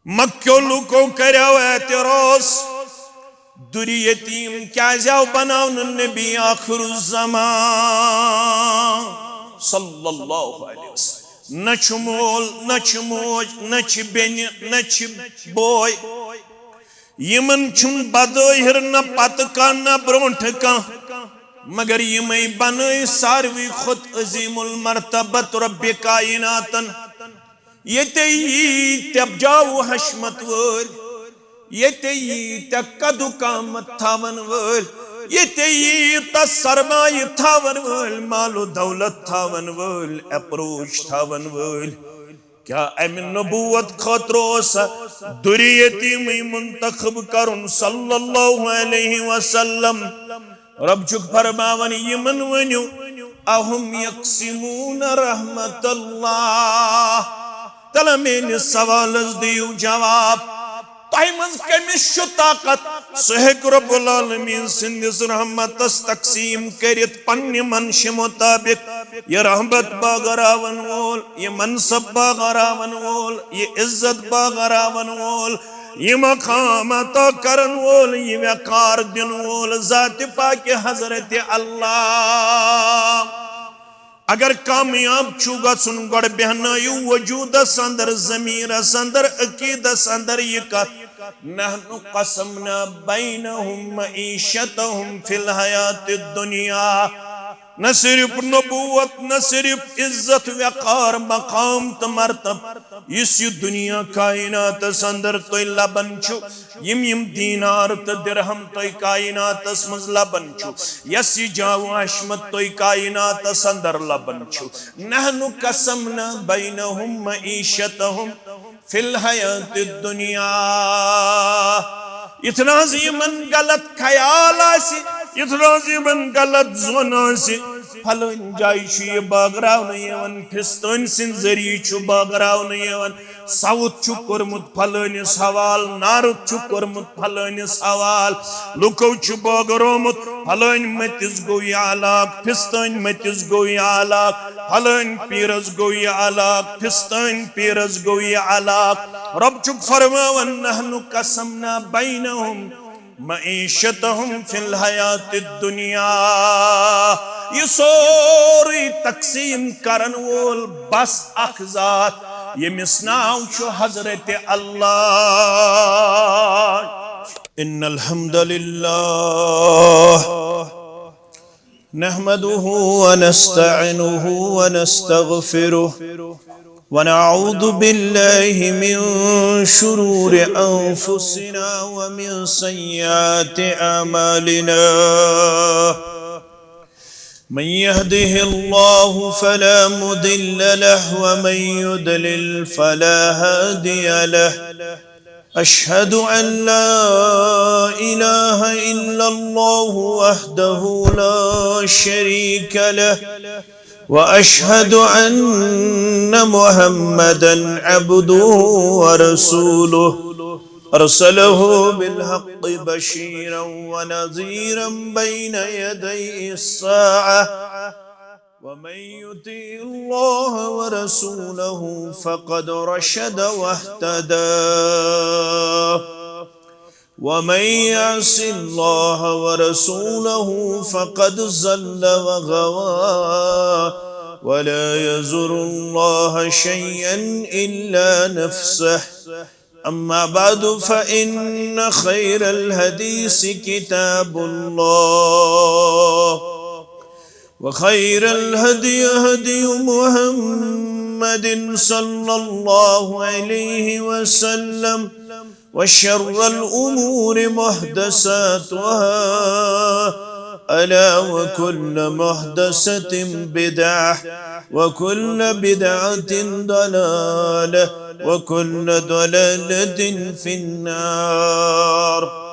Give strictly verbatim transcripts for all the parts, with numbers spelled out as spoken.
مکیو لوکو کریو اعتراض، دُرِ یتیم کیازِ آو بناونہٕ نبی آخر الزمان صلی اللہ علیہ وسلم؟ نہ چھُ مول، نہ چھِ موج، نہ چھِ بیٚنہِ، نہ چھِ بوے۔ یِمن چھُنہٕ بظٲہر نہ پتہٕ کانٛہہ نہ برونٛٹھٕ کانٛہہ، مگر یِمے بنٲے ساروی کھۄتہٕ عظیم المرتبت رب کائناتن۔ ییٚتے یی ژےٚ جاو حشمت وٲلۍ، ییٚتے یی ژےٚ قدُ قامت تھاون وٲلۍ، ییٚتے یی ژےٚ سرمایہِ تھاون وٲلۍ، مال و دولت تھاون وٲلۍ، اپروچ تھاون وٲلۍ۔ کیا امہِ نبوت خٲطرٕ اوسا دُرِ یتیمٕے منتخب کرُن صلی اللہ علیہ وسلم؟ رب چھُکھ فرماوان، یِمن ؤنِو، اَهُمْ يَقْسِمُونَ رَحْمَتَ اللَّهِ؟ تَلہٕ میٲنِس سوالس دِیِو جواب۔ تۄہہِ منٛز کٔمِس چھُ طاقت؟ سُہ ہیٚکہِ رب العالمین سٕنٛدِس رحمتس تقسیٖم کٔرِتھ پننہِ منشہِ مطابق۔ یہِ رحمت بٲگراون وول، یہِ منصب بٲگراون وول، یہِ عزت بٲگراون وول، یہِ مقام عطا کرن وول، یہِ وقار دِن وول ذات پاک حضرت اللہ۔ اگر کامیاب چھُو گژھُن، گۄڈٕ بیہنٲیِو وجودس اندر، ضمیرس اندر، عقیدس اندر یہِ کتھ، نحن قسمنا بینہم معیشتہم فی الحیات الدنیا۔ نہ صرف نبوت، نہ صرف عزت، وقار، مقام تہٕ مرتب، یُس یہِ دنیا کائناتس اندر تُہۍ لبان چھِو، یِم یِم دینار تہٕ درہم تُہۍ کائناتس منٛز لبان چھِو، یۄس یہِ جاو حشمت تُہۍ کائناتس اندر لبان چھِو، نحن قسمنا بینہم معیشتہم فی الحیات الدنیا۔ یِتھ نہٕ حظ یِمن غلط خیال آسہِ، یِتھ نہٕ حظ یِمن غلط ظن آسہِ، پھلٲنۍ جایہِ چھُ یہِ بٲگراونہٕ یِوان، فِستٲنۍ سٕنٛدِ ذٔریعہٕ چھُ بٲگراونہٕ یِوان، south چھُ کوٚرمُت پھلٲنِس حوال، north چھُ کوٚرمُت پھلٲنِس حوال، لُکو چھُ بٲگرومُت، پھلٲنۍ مٔتِس گوٚو یہِ علاقہٕ، فِستٲنۍ مٔتِس گوٚو یہِ علاقہٕ، پھلٲنۍ پیٖرس گوٚو یہِ علاقہٕ، فِستٲنۍ پیٖرس گوٚو یہِ علاقہٕ۔ رب چھُکھ فرماوان، نحن قسمنا بینہم معیشتہم فی الحیات الدنیا۔ یہِ سورُے تقسیٖم کرن وول بس اکھ ذات، ییٚمِس ناو چھُ حضرت اللہ۔ ان الحمد للہ نحمده ونستعينه ونستغفره، ونعوذ بالله من شرور أنفسنا ومن سيئات أعمالنا. من يهده الله فلا مضل له، ومن يضلل فلا هادي له. أشهد أن لا إله إلا الله وحده لا شريك له، وأشهد أن محمدا عبده ورسوله، أرسله بالحق بشيرا ونذيرا بين يدي الساعة، ومن يطع الله ورسوله فقد رشد واهتدى، ومن يعص الله ورسوله فقد ضل وغوى، ولا يضر الله شيئا إلا نفسه. أما بعد، فإن خير الحديث كتاب الله، وخير الهدي هدي محمد صلى الله عليه وسلم، وشر الأمور محدثاتها، ألا وكل محدثة بدعة، وكل بدعة ضلالة، وكل ضلالة في النار.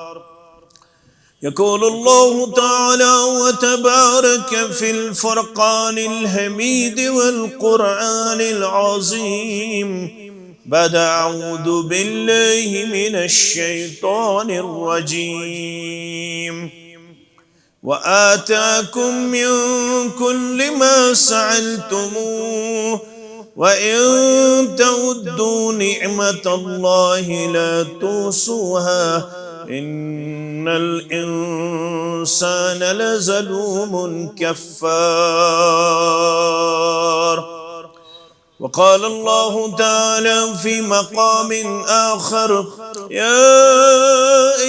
يقول الله تعالى وتبارك في الفرقان الحميد والقرآن العظيم بعد أعوذ بالله من الشيطان الرجيم. وآتاكم من كل ما سألتموه وإن تعدوا نعمة الله لا تحصوها إن الإنسان لظلوم كفار. وقال الله تعالى في مقام آخر: يا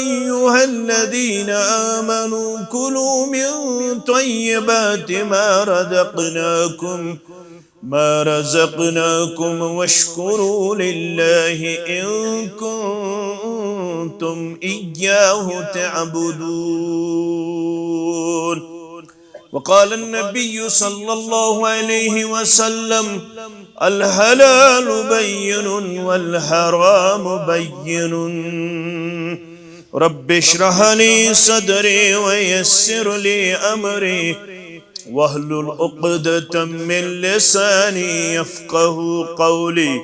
أيها الذين آمنوا كلوا من طيبات ما رزقناكم ما رزقناكم واشكروا لله إن كنتم إياه تعبدون. وقال النبي صلى الله عليه وسلم: الحلال بين والحرام بين. رب اشرح لي صدري ويسر لي أمري واحلل عقدة من لساني يفقه قولي.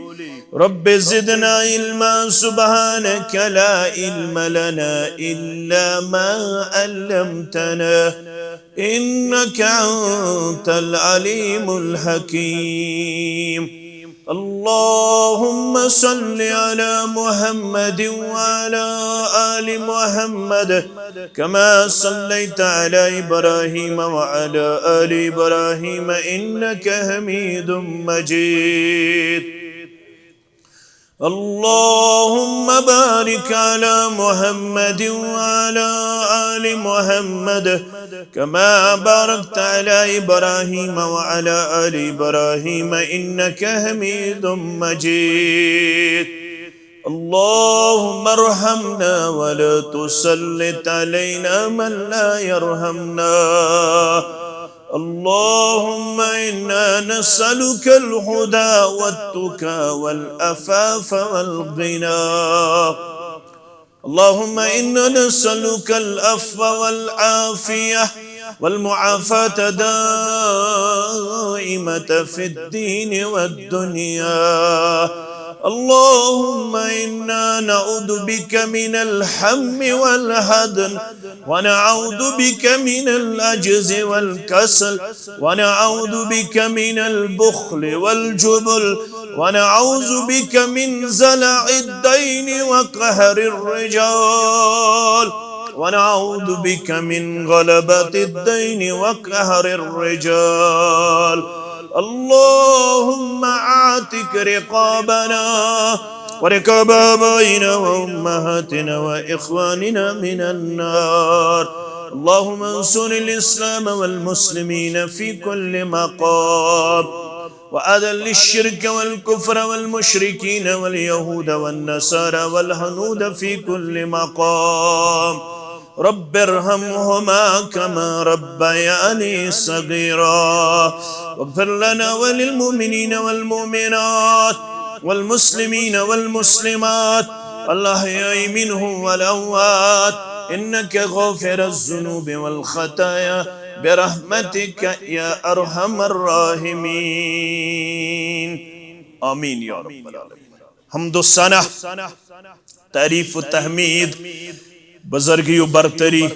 رب زدنا علما، سبحانك لا علم لنا إلا ما علمتنا إنك أنت العليم الحكيم. اللهم صل على محمد وعلى آل محمد كما صليت على إبراهيم وعلى آل إبراهيم إنك حميد مجيد. اللهم بارك على محمد وعلى آل محمد كما باركت على إبراهيم وعلى آل إبراهيم إنك حميد مجيد. اللهم ارحمنا ولا تسلط علينا من لا يرحمنا. اللهم إنا نسألك الهدى والتقى والعفاف والغنى. اللهم إنا نسألك العفو والعافية والمعافاة الدائمة في الدين والدنيا. اللهم إنا نعوذ بك من الهم والحزن، ونعوذ بك من العجز والكسل، ونعوذ بك من البخل والجبن، ونعوذ بك من زلع الدين وقهر الرجال، ونعوذ بك من غلبة الدين وقهر الرجال. اللهم أعتق رقابنا ورقاب آبائنا وأمهاتنا وإخواننا من النار. اللهم انصر الإسلام والمسلمين في كل مقام، وأذل الشرك والكفر والمشركين واليهود والنصارى والهنود في كل مقام. رب ارحمهما كما ربياني صغيرا. واغفر لنا وللمؤمنين والمؤمنات والمسلمين والمسلمات الأحياء منهم والأموات إنك غافر الذنوب والخطايا برحمتك يا أرحم الراحمين. آمين يا رب العالمين. حمد و ثنا، تعریف و تحمید، بزرگی و برتری،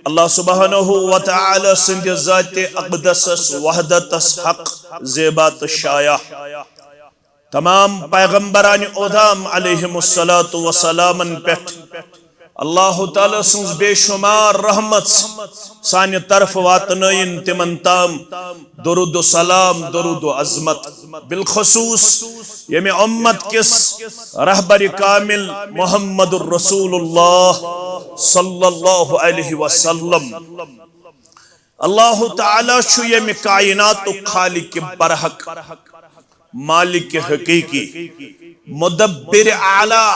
اللہ سبحانہ و تعالی سٕنٛدِ ذاتِ اقدسس، وحدتس حق، زیبا تہٕ شایع۔ تمام پیغمبران اعظم علیہم الصلوۃ والسلامن پٮ۪ٹھ اللہ تعالیٰ سٕنٛز بے شمار رحمت سانہِ طرفہٕ واتنٲیِن تِمن تام درود و سلام، درود و عظمت۔ بالخصوص ییٚمہِ امت کِس رہبر کامل محمد رسول اللہ صلی اللہ علیہ وسلم۔ اللہ تعالیٰ چھُ ییٚمہِ کائناتُک خالق برحق، مالک حقیقی، مدبر اعلیٰ،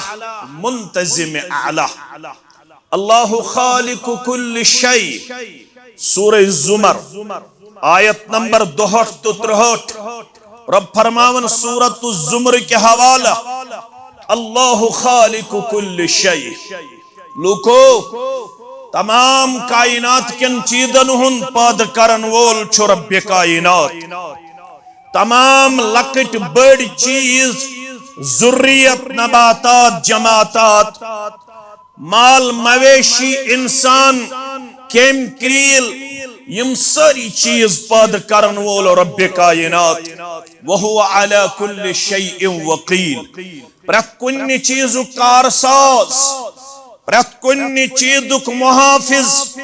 منتظم اعلیٰ۔ اللہ خالق کل شیء۔ سورہ زمر، آیت نمبر دُہٲٹھ تہٕ ترٛہٲٹھ۔ رب فرماون سورۃ الزمر کہِ حوالہٕ، اللہ خالق کل شیء۔ لوکو، تمام کائنات کٮ۪ن چیٖزن ہُنٛد پٲدٕ کرن وول چھُ رب کائنات۔ تمام لۄکٕٹۍ بٔڑۍ چیٖز، ذریت، نباتات، جماعتات، مال مویشی، انسان، کیمۍ کرٛیٖل، یِم سٲری چیٖز پٲدٕ کرن وول رۄبِ کائنات۔ وَهُوَ عَلَى كُلِّ شَيْءٍ وَكِيلٌ۔ پرٛٮ۪تھ کُنہِ چیٖزُک کارساز، پرٛٮ۪تھ کُنہِ چیٖزُک محافظ،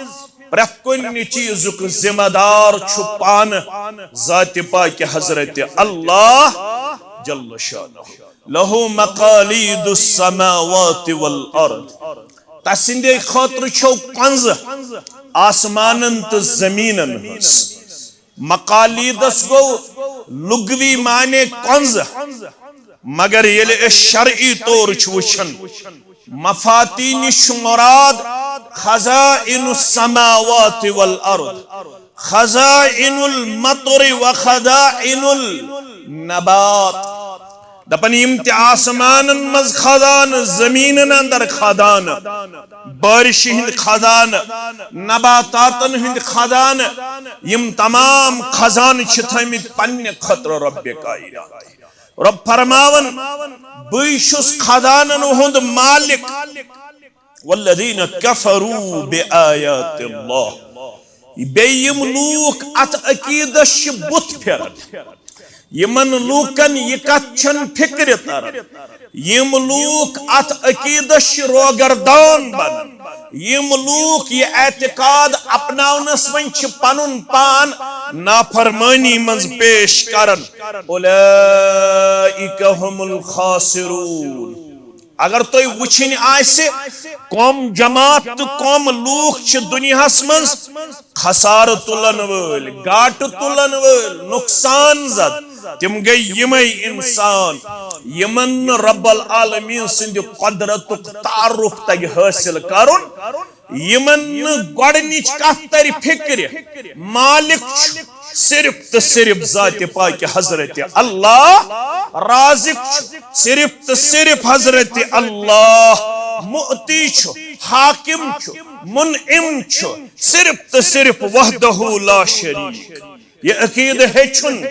پرٛٮ۪تھ کُنہِ چیٖزُک ذمہ دار چھُ پانہٕ ذاتِ پاکہِ حضرت اللہ جل شانہ۔ لَهُ مَقَالِيدُ السَّمَاوَاتِ وَالْأَرْضِ۔ تسندے خٲطرٕ چھو کنزٕ آسمانن تہٕ زمینن ہٕنز۔ مقالیدس گوٚو لغوی معنی کنزٕ، مگر ییٚلہِ أسۍ شرعی طور چھِ وٕچھان، مفاتیح نِش چھُ مراد خزائن السماوات والارض، خزائن المطر و خزائن النبات۔ دپان، یِم تہِ آسمانن منٛز خزانہٕ، زٔمیٖنن اندر خزانہٕ، بارشہِ ہٕنٛدۍ خزانہٕ، نباتاتن ہٕنٛدۍ خزانہٕ، یِم تمام خزانہٕ چھِ تھٲومٕتۍ پننہِ خٲطرٕ رۄبِ کائنات۔ رۄب فرماوان، بٕے چھُس خزانن ہُنٛد مالک۔ والذین کفروا بآیات اللہ۔ بیٚیہِ یِم لوٗکھ اتھ عقیدس چھِ بُتھ پھِران، یِمن لوٗکن یہِ کتھ چھَنہٕ فکرِ تران، یِم لوٗکھ اتھ عقیدس چھِ روگردان بنان، یِم لوٗکھ یہِ اعتقاد اپناونس منٛز چھِ پنُن پان نافرمٲنی منٛز پیش کران، اولئک هم الخاسرون۔ اگر تُہۍ وٕچھِنۍ آسہِ، کۄم جماعت تہٕ کۄم لوٗکھ چھِ دُنیاہس منٛز خسارٕ تُلن وٲلۍ، گاٹہٕ تُلن وٲلۍ، نۄقصان زد، تِم گٔے یِمے انسان، یِمن نہٕ رب العالمین سٕنٛدِ قۄدرتُک تعارُف تگہِ حٲصِل کرُن، یِمن نہٕ گۄڈٕنِچ کتھ ترِ فکرِ، مالک چھُ صرف تہٕ صرف ذاتِ پاکہِ حضرت اللہ، رازق چھُ صرف تہٕ صرف حضرت اللہ، معطی چھُ، حاکم چھُ، منعم چھُ، صرف تہٕ صرف وحدہ لا شریک۔ یہِ عقیدٕ ہیٚچھُن،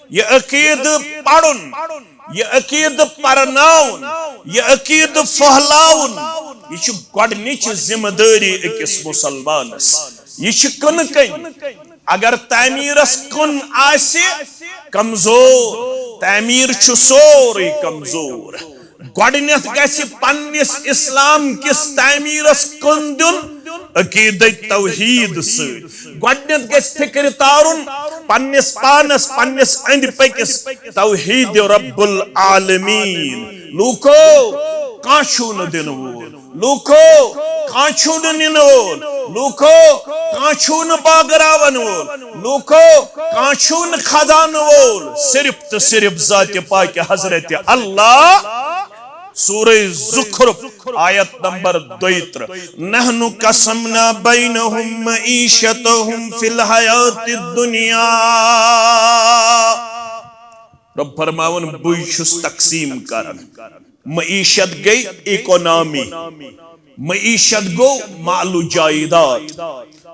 یہِ عقیدٕ پرُن، یہِ عقیدٕ پرناوُن، یہِ عقیدٕ پھٔہلاوُن، یہِ چھُ گۄڈٕنِچ ذمہٕ دٲری أکِس مُسلمانس۔ یہِ چھِ کٕنہٕ کٔنۍ۔ اگر تعمیٖرس کٕن آسہِ کمزور، تعمیٖر چھُ سورُے کمزور۔ گۄڈٕنیتھ گژھِ پننِس اسلام کِس تعمیٖرس کٕن دیُن عقیدے توحید سۭتۍ۔ گۄڈٕنیتھ گژھِ فکرِ تارُن پننِس پانس، پننِس أنٛدۍ پٔکِس توحید رب العالمین۔ لوٗکو، کانٛہہ چھُو نہٕ دِنہٕ وول۔ لوٗکو، کانٛہہ چھُو نہٕ نِنہٕ وول۔ لوٗکو، کانٛہہ چھُو نہٕ بٲگراون وول۔ لوٗکو، کانٛہہ چھُو نہٕ کھداونہٕ وول۔ صرف تہٕ صرف ذاتِ پاکہِ حضرت اللہ۔ سورہ زخرف، آیت نمبر دۄیہِ ترٕٛہ۔ نحن قسمنا بینہم معیشتہم فی الحیات الدنیا۔ رب فرماوان، بٕے چھُس تقسیٖم کران۔ معیشت گٔے اکانومی، معیشت گوٚو مال و جائیداد،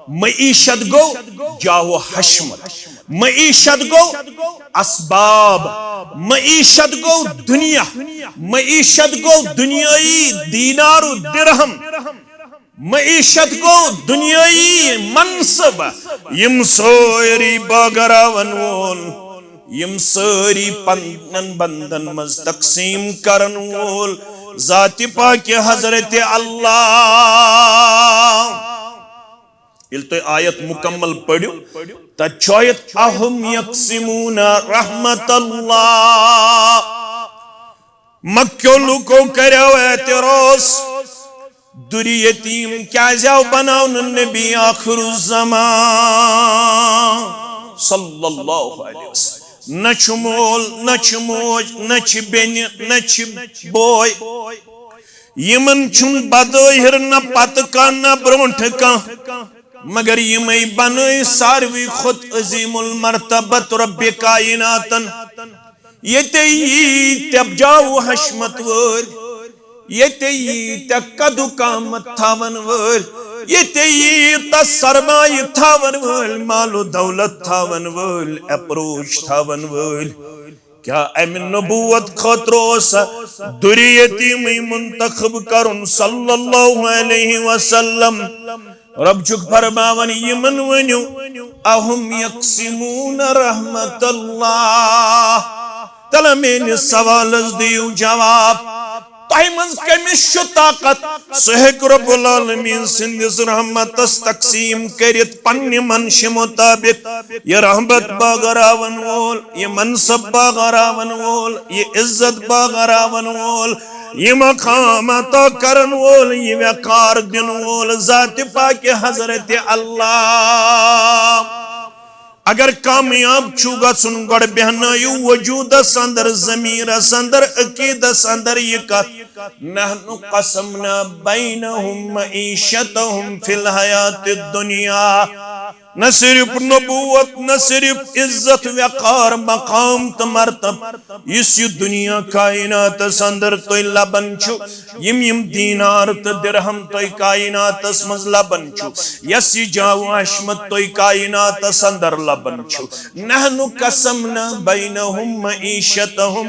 معیشت گوٚو جاہ و حشمت، معیشت گوٚو اسباب، معیشت گوٚو دنیا، معیشت گوٚو دنیائی دینار و درہم، معیشت گوٚو دنیائی منصب۔ یِم سٲری بٲگراون وول، یِم سٲری پننٮ۪ن بندن منٛز تقسیٖم کرن وول ذاتِ پاکہِ حضرت اللہ۔ ییٚلہِ تُہۍ آیت مکمل پٔرِو، تتہِ چھُ آیت، اہم یقسمون رحمت اللہ۔ مکیو لوٗکو کریو اعتراض، دُرِ یتیٖم کیازِ آو بناونہٕ نبی آخر الزمان صلی اللہ علیہ وسلم؟ نہ چھُ مول، نہ چھِ موج، نہ چھِ بیٚنہِ، نہ چھِ بوے۔ یِمن چھُنہٕ بظٲہر نہ پتہٕ کانٛہہ نہ برونٛٹھٕ کانٛہہ۔ مگر یِمے بنٲے ساروی کھۄتہٕ عظیم المرتبت رب کائناتن۔ ییٚتے یی تہِ جاہ و حشمت وٲلۍ، ییٚتے یی تہِ قد و قامت تھاون وٲلۍ، ییٚتے یی تہِ سرمایہِ تھاون وٲلۍ، مال و دولت تھاون وٲلۍ، اپروچ تھاون وٲلۍ۔ کیا امہِ نبوت خٲطرٕ اوس دُرِ یتیٖمٕے منتخب کرُن صلی اللہ علیہ وسلم؟ رب چھُکھ فرماوان، یِمن ؤنِو، اَهُمْ يَقْسِمُونَ رَحْمَتَ اللَّهِ؟ تَلہٕ میٲنِس سوالس دِیِو جواب۔ تۄہہِ منٛز کٔمِس چھُ طاقت؟ سُہ ہیٚکہِ رب العالمین سٕنٛدِس رحمتس تقسیٖم کٔرِتھ پننہِ منشہِ مُطٲبِق۔ یہِ رحمت بٲگراون وول، یہِ منصب بٲگراون وول، یہِ عزت بٲگراون وول، یہِ مقام عطا کرن وول، یہِ وقار دِن وول ذاتِ پاکِ حضرتِ اللہ۔ اگر کامیاب چھُو گژھُن، گۄڈٕ بیہنٲیِو وجوٗدس اندر، ضمیرس اندر، عقیدس اندر یہِ کتھ، نحن قسمنا بینہم معیشتہم فی الحیات الدنیا۔ نہ صرف نبوت، نہ صرف عزت، وقار، مقام تہٕ مرتب، یُس یہِ دنیا کائناتس اندر تُہۍ لبان چھِو، یِم یِم دینار تہٕ درہم تُہۍ کائناتس منٛز لبان چھِو، یۄس یہِ جاہ و حشمت تُہۍ کائناتس اندر لبان چھِو، نحن قسمنا بینہم معیشتہم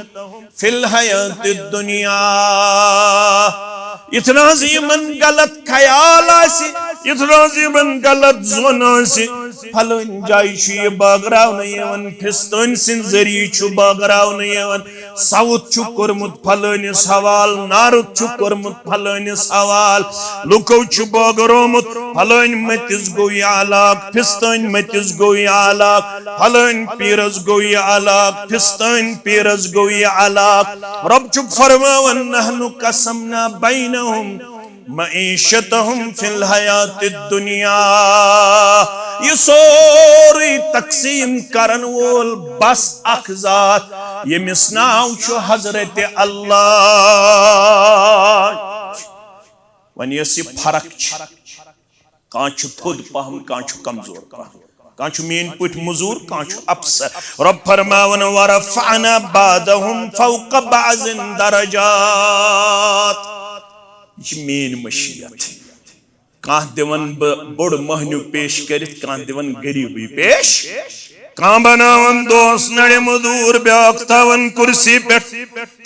فی الحیات الدنیا۔ یُتھ نہٕ حظ یِمن غلط خیال آسہِ، یُتھ نہٕ حظ یِمن غلط ظن آسہِ، فلٲنۍ جایہِ چھُ یہِ بٲگراونہٕ یِوان، فِستٲنۍ سٕنٛدِ ذٔریعہٕ چھُ بٲگراونہٕ یِوان، ساوُتھ چھُ کوٚرمُت فلٲنِس حوال، نارُتھ چھُ کوٚرمُت فلٲنِس حوال، لُکو چھُ بٲگرومُت فلٲنۍ مٔتِس گوٚو یہِ علاقہٕ، فِستٲنۍ مٔتِس گوٚو یہِ علاقہٕ، فلٲنۍ پیٖرس گوٚو یہِ علاقہٕ، فِستٲنۍ پیٖرس گوٚو یہِ علاقہٕ۔ رب چھُکھ فرماوان، نحن قسمنا بینہم معیشتہم فی الحیات الدنیا۔ یہِ سورُے تقسیٖم کرن وول بس اکھ ذات، ییٚمِس ناو چھُ حضرت اللہ۔ وۄنۍ یۄس یہِ فرق چھِ، کانٛہہ چھُ تھوٚد پہم، کانٛہہ چھُ کمزور پہم، کانٛہہ چھُ میٛٲنۍ پٲٹھۍ مٔزوٗر، کانٛہہ چھُ افسر۔ رب فرماوان، ورفعنا بعضہم فوق بعض درجات۔ یہِ چھِ میٛٲنۍ مشیت۔ کانٛہہ دِوان بہٕ بوٚڑ مٔہنیوٗ پیش کٔرِتھ، کانٛہہ دِوان غریٖبٕے پیش۔ کانٛہہ بناوان دوس نڑِ مٔزوٗر، بیٛاکھ تھاوان کُرسی پٮ۪ٹھ۔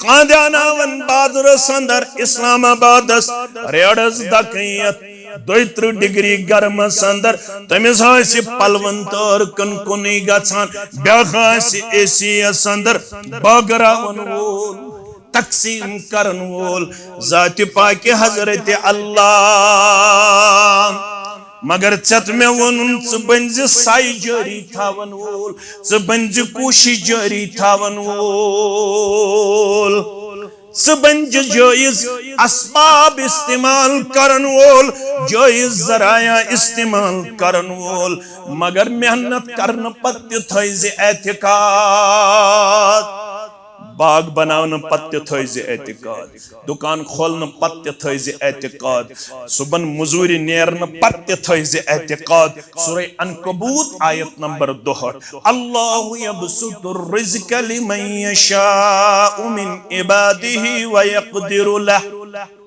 کانٛہہ دیٛاناوان بازرس اندر اسلام آبادس ریڈس دکہٕ یتھ دۄیہِ ترٕٛہ ڈگری گرمس اندر۔ تٔمِس آسہِ پلون تٲر کٕن کُنُے گژھان، بیٛاکھ آسہِ اے سی یس اندر بٲگراون وول، تقسیٖم کرن وول ذاتِ پاکِ حضرت اللہ۔ مگر ژےٚ تہٕ مےٚ ووٚنُن، ژٕ بٔنۍ زِ سایہِ جٲری تھاون وول، ژٕ بٔنۍ زِ کوٗشِش جٲری تھاون وول، ژٕ بٔنۍ زِ جٲیز اسباب استعمال کرن وول، جٲیز ذرایع استعمال کرن وول، مگر محنت کرنہٕ پتہٕ تہِ تھٲوۍ زِ اعتقاد۔ باغ بناونہٕ پتہٕ تہِ تھٲوۍ زِ اعتقاد، دُکان کھولنہٕ پتہٕ تہِ تھٲوۍ زِ اعتقاد، صُبحن مٔزوٗرِ نیرنہٕ پتہٕ تہِ تھٲوۍ زِ اعتقاد۔ سورہ عنکبوت، آیت نمبر دُہٲٹھ۔ اللہ یبسط الرزق لمن یشاء من عباده ویقدر له۔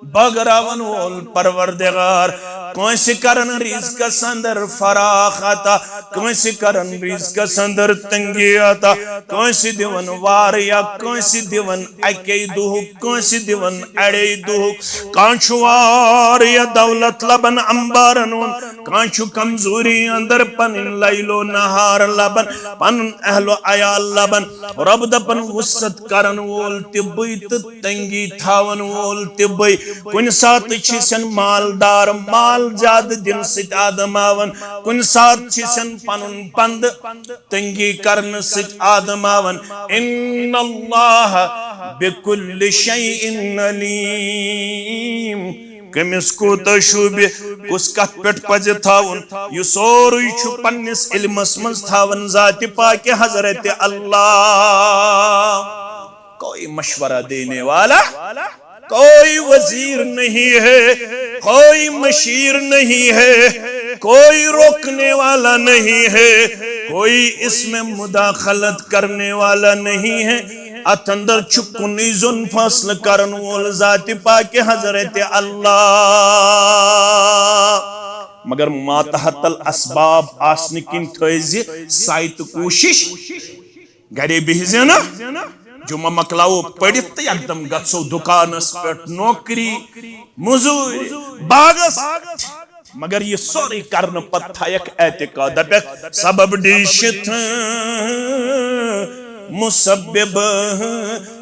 بٲگراون وول پروردگار، کٲنٛسہِ کرن رزقس اندر فراخ عطا، کٲنٛسہِ کرن رزقس اندر تنگی عطا، کٲنٛسہِ دِوان واریاہ، کٲنٛسہِ دِوان اَکے دۄہُک، کٲنٛسہِ دِوان اَڑے دۄہُک۔ کانٛہہ چھُ واریاہ دولت لبان انبارن ہُنٛد، کانٛہہ چھُ کمزوری اندر پنٕنۍ لیل و نہار لبان، پنُن اہل و عیال لبان۔ رب دپان، وسعت کرن وول تہِ بٕے تہٕ تنگی تھاون وول تہِ بٕے۔ کُنہِ ساتہٕ چھِ سن مالدار مال زیادٕ دِنہٕ سۭتۍ آدماوان، کُنہِ ساتہٕ چھِ سن پنُن پندٕ تنگی کرنہٕ سۭتۍ آدماوان۔ ان اللہ بکل شیء علیم۔ کٔمِس کوٗتاہ شوٗبہِ، کُس کتھ پٮ۪ٹھ پزِ تھاوُن، یہِ سورُے چھُ پننِس علمس منٛز تھاوان ذاتِ پاکِ حضرت اللہ۔ کوئی مشورہ دینے والا، کوئی وزیر نہیں ہے، کوئی مشیر نہیں ہے، کوئی روکنے والا نہیں ہے، کوئی اس میں مداخلت کرنے والا نہیں ہے۔ اتھ اندر چھُ کُنُے زوٚن فٲصلہٕ کرن وول ذاتِ پاکِ حضرت اللہ۔ مگر ماتحت الاسباب آسنہٕ کِنۍ تھٲوۍ زِ سعی تہٕ کوٗشش۔ گرے بِہزِ نہٕ، جمعہ مۄکلاوو پٔرِتھ تہٕ یکدم گژھو دُکانس پٮ۪ٹھ، نوکری، مٔزوٗرۍ، باغس پٮ۪ٹھ۔ مگر یہ سورُے کرنہٕ پتہٕ تھایکھ اعتقاد پٮ۪ٹھ سبب ڈیشت مسبب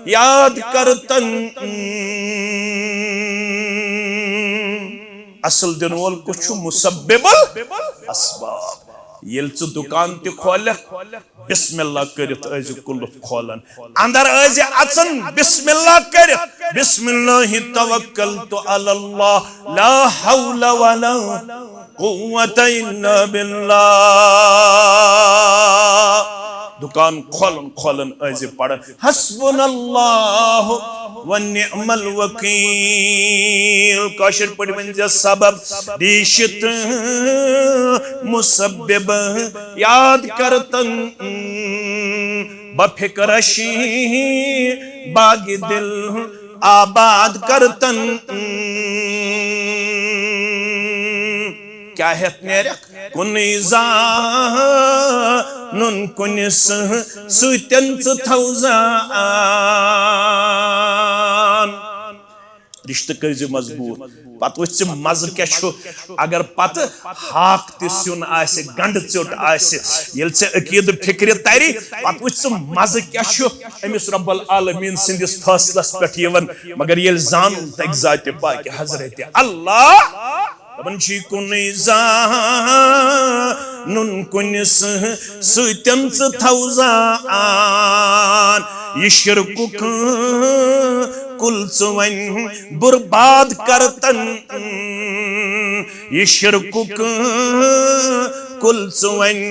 یاد کرتن۔ اصل دِنہٕ وول کُس چھُ؟ مسبب الاسباب۔ ییٚلہِ ژٕ دُکان تہِ کھولکھ، بسم اللہ کٔرِتھ ٲسۍ زِ قُلُف کھولان، اندر ٲسۍ زِ اژان بسم اللہ کٔرِتھ، بسم اللہ توکلت علی اللہ، لا حول ولا قوت الا باللہ۔ دُکان کھولان کھولان ٲسۍ زِ پران حسبنا اللہ و نعم الوکیل۔ کٲشِر پٲٹھۍ ؤنۍ زِ سبب ڈیشت مسبب یاد کرتن، بفکرش باغ دل آباد کرتن۔ کیا ہیتھ نیرکھ؟ کُنُے زانُن کُنہِ سۭتۍ، سۭتٮ۪ن ژٕ تھاو زان۔ رشتہٕ کٔرۍ زِ مضبوط۔ پتہٕ وٕچھ ژٕ مزٕ کیٛاہ چھُ۔ اگر پتہٕ ہاکھ تہِ سیُن آسہِ، گنڈٕ ژیوٚٹ آسہِ، ییٚلہِ ژےٚ عقیٖدٕ فکرِ ترِ، پتہٕ وٕچھ ژٕ مزٕ کیٛاہ چھُ أمِس رب العالمین سٕنٛدِس فٲصلس پٮ۪ٹھ یِوان۔ مگر ییٚلہِ زانُن تگہِ ذاتِ پاکہِ حضرت اللہ، دپان چھِ کُنُے زانُن کُنہِ سۭتٮ۪ن ژٕ تھاو زان۔ یہِ شرکُک کُل ژٕ وۄنۍ برباد کرتن، یہِ شرکُک کُل ژٕ وۄنۍ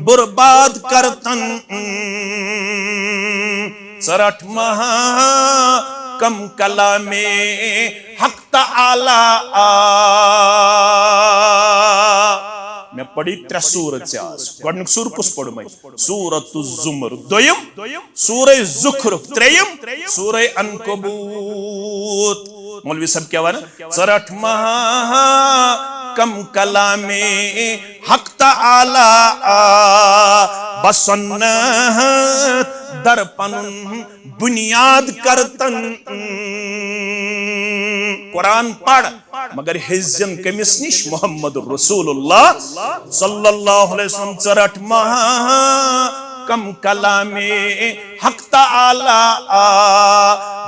برباد کرتن۔ ژٕ رٹھ مہا کم کلامِ حق تعالیٰ۔ مےٚ پٔرۍ ترٛےٚ سورت ژےٚ آز۔ گۄڈٕنیُک سورٕ کُس پوٚرمُت؟ سورت الزمر۔ دوٚیِم سورہ زخرف۔ ترٛیٚیِم سورہ عنکبوت۔ مولوی صاحب کیٛاہ ونان؟ ژٕ رٹھ مہا کم کلامِ حق تعالیٰ، بسنت در پنُن بنیاد کرتن۔ قرآن پڑھ، مگر ہیٚزن کٔمِس نِش؟ محمد رسول اللہ صلی اللہ علیہ وسلم۔ ژٕ رٹھ مہا کم کلامِ حق تعالیٰ،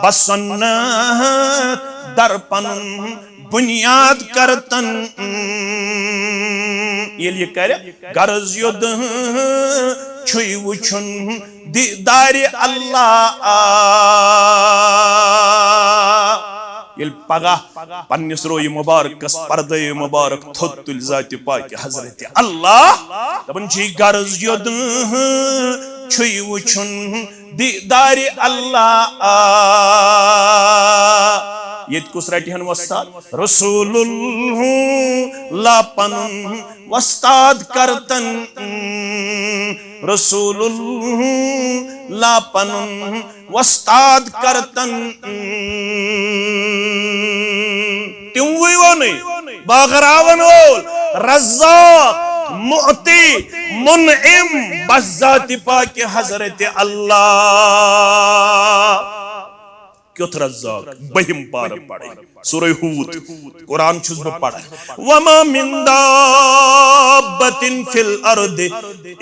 بسنت در پنُن بنیاد کرتن۔ ییٚلہِ یہِ کرِ، غرض یوٚد چھُے وٕچھُن دیدارِ اللہ۔ ییٚلہِ پگاہ پننِس رویہِ مبارکس پردے مبارک تھوٚد تُلہِ ذاتِ پاکہِ حضرت اللہ، دپان چھُے غرض یوٚد چھُے وٕچھُن دیدارِ اللہ۔ ییٚتہِ کُس رٹہِ ہن وۄستاد؟ رسول اللہ پنُن وۄستاد کرتن، رسول اللہ پنُن وۄستاد کرتن۔ تِموٕے ووٚنُے، بٲگراون وول، رزاق، معطی، منعم، بس ذاتِ پاکہِ حضرت اللہ۔ کیُتھ رزاق؟ بٔہِم پارٕ پرٕنۍ، سورہ ہوٗد۔ قرآن چھُس بہٕ پران۔ وما من دابة في الأرض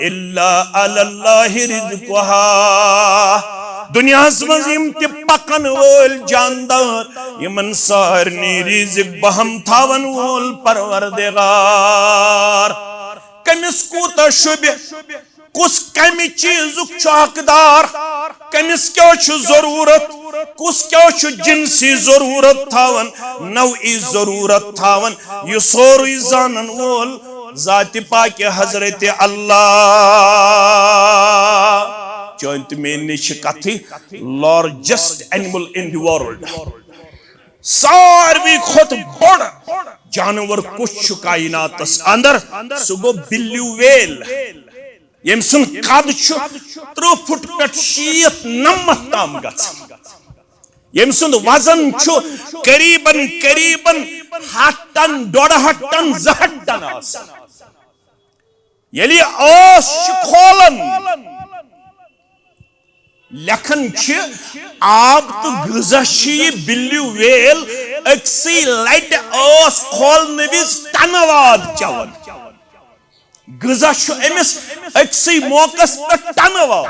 إلا على الله رزقها۔ دُنیاہس منٛز یِم تہِ پکن وٲلۍ جاندار، یِمن سارنٕے رزق بہم تھاون وول پروردگار۔ کٔمِس کوٗتاہ شوٗبہِ؟ کُس کمہِ چیزُک چھُ حقدار؟ کٔمِس کیٛاہ چھُ ضروٗرت؟ کُس کیٛاہ چھُ جنسی ضروٗرت تھاوان، نوعی ضروٗرت تھاوان؟ یہِ سورُے زانن وول ذاتِ پاکہِ حضرت اللہ۔ چٲنۍ تہٕ میٲنۍ نِش چھِ کتھٕے، largest animal in the world۔ ساروی کھۄتہٕ بوٚڑ جانور کُس چھُ کائناتس اندر؟ سُہ گوٚو blue whale، ییٚمۍ سُنٛد قد چھُ ترٕٛہ فُٹ پٮ۪ٹھ شیٖتھ نَمَتھ تام گژھان، ییٚمۍ سُنٛد وزن چھُ قریباً قریباً ہَتھ ٹن، ڈۄڈ ہَتھ ٹن، زٕ ہَتھ ٹن آسان۔ ییٚلہِ یہِ ٲس چھِ کھولان، لیکھان چھِ، آب تہٕ غذا چھِ یہِ بِلِو ویل أکسٕے لٹہِ ٲس کھولنہٕ وِزِ ٹنہٕ واد چٮ۪وان۔ غذا چھُ أمِس أکسٕے موقعس پٮ۪ٹھ ٹنہٕ واد۔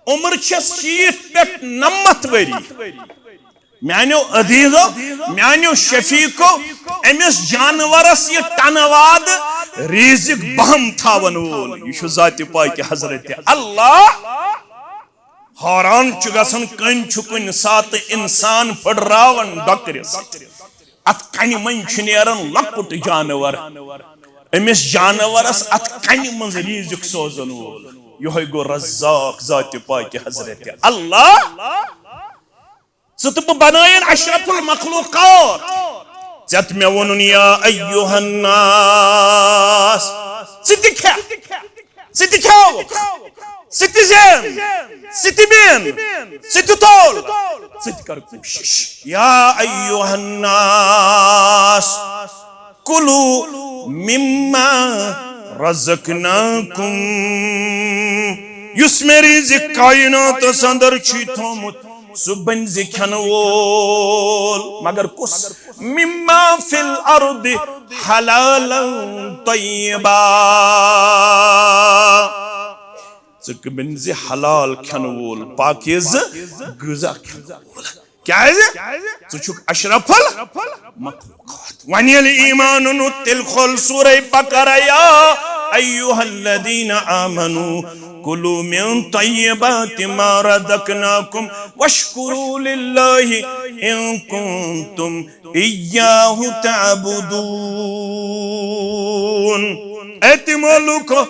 عمر چھَس شیٖٹھ پٮ۪ٹھ نَمَتھ ؤری۔ میانیو عزیزو، میانیو شفیقو، أمِس جانورس یہِ ٹنہٕ واد ریزق بہم تھاون وول، یہِ چھُ ذاتِ پاکہِ حضرت اللہ۔ حٲران چھُ گژھان، کٔمۍ چھُ کُنہِ ساتہٕ انسان پھٕٹراوان ڈۄکرِ سۭتۍ۔ اتھ کنہِ منٛز چھُ نیران لۄکُٹ جانور، أمِس جانورس اتھ کنہِ منٛز ریزق سوزن وول۔ یہوے گوٚو رزاق، ذاتِ پاکہِ حضرت اللہ۔ ژٕ تہٕ بہٕ بنٲیِن اشرف المخلوقات۔ ژےٚ تہٕ مےٚ ووٚنُن، یا ایُّہَ الناس، ژٕ تہِ کھےٚ، ژٕ تہِ کھیوکھ، ژٕ تہِ زین، ژٕ تہِ بین، ژٕ تہِ تول، ژٕ تہِ کر کوٗشش۔ یا ایُّہَ الناس، کُلُوا مِمَّا رَزَقْنَاكُمْ، یُس مےٚ رِزِق کائناتس اندر چھُے تھومُت، سُہ بٔنزِ کھٮ۪نہٕ وول۔ مگر کُس؟ مِمَّا فِی الْأَرْضِ حَلَالًا طَیِّبًا۔ ژٕ بٔنزِ حلال کھٮ۪نہٕ وول، پاکیزٕ غذا کھٮ۪نہٕ وول۔ کیازِ؟ ژٕ چھُکھ اشرف المخلوقات۔ وۄنۍ ییٚلہِ ایمان اوٚنُتھ، تیٚلہِ کھول سورہ بقرہ، یا ایُّہَ الَّذِینَ آمَنُوا کُلُوا مِن طَیِّبَاتِ مَا رَزَقْنَاكُمْ وَاشْکُرُوا لِلَّهِ إِن کُنتُم إِیَّاهُ تَعْبُدُونَ۔ اے تِمو لوٗکو،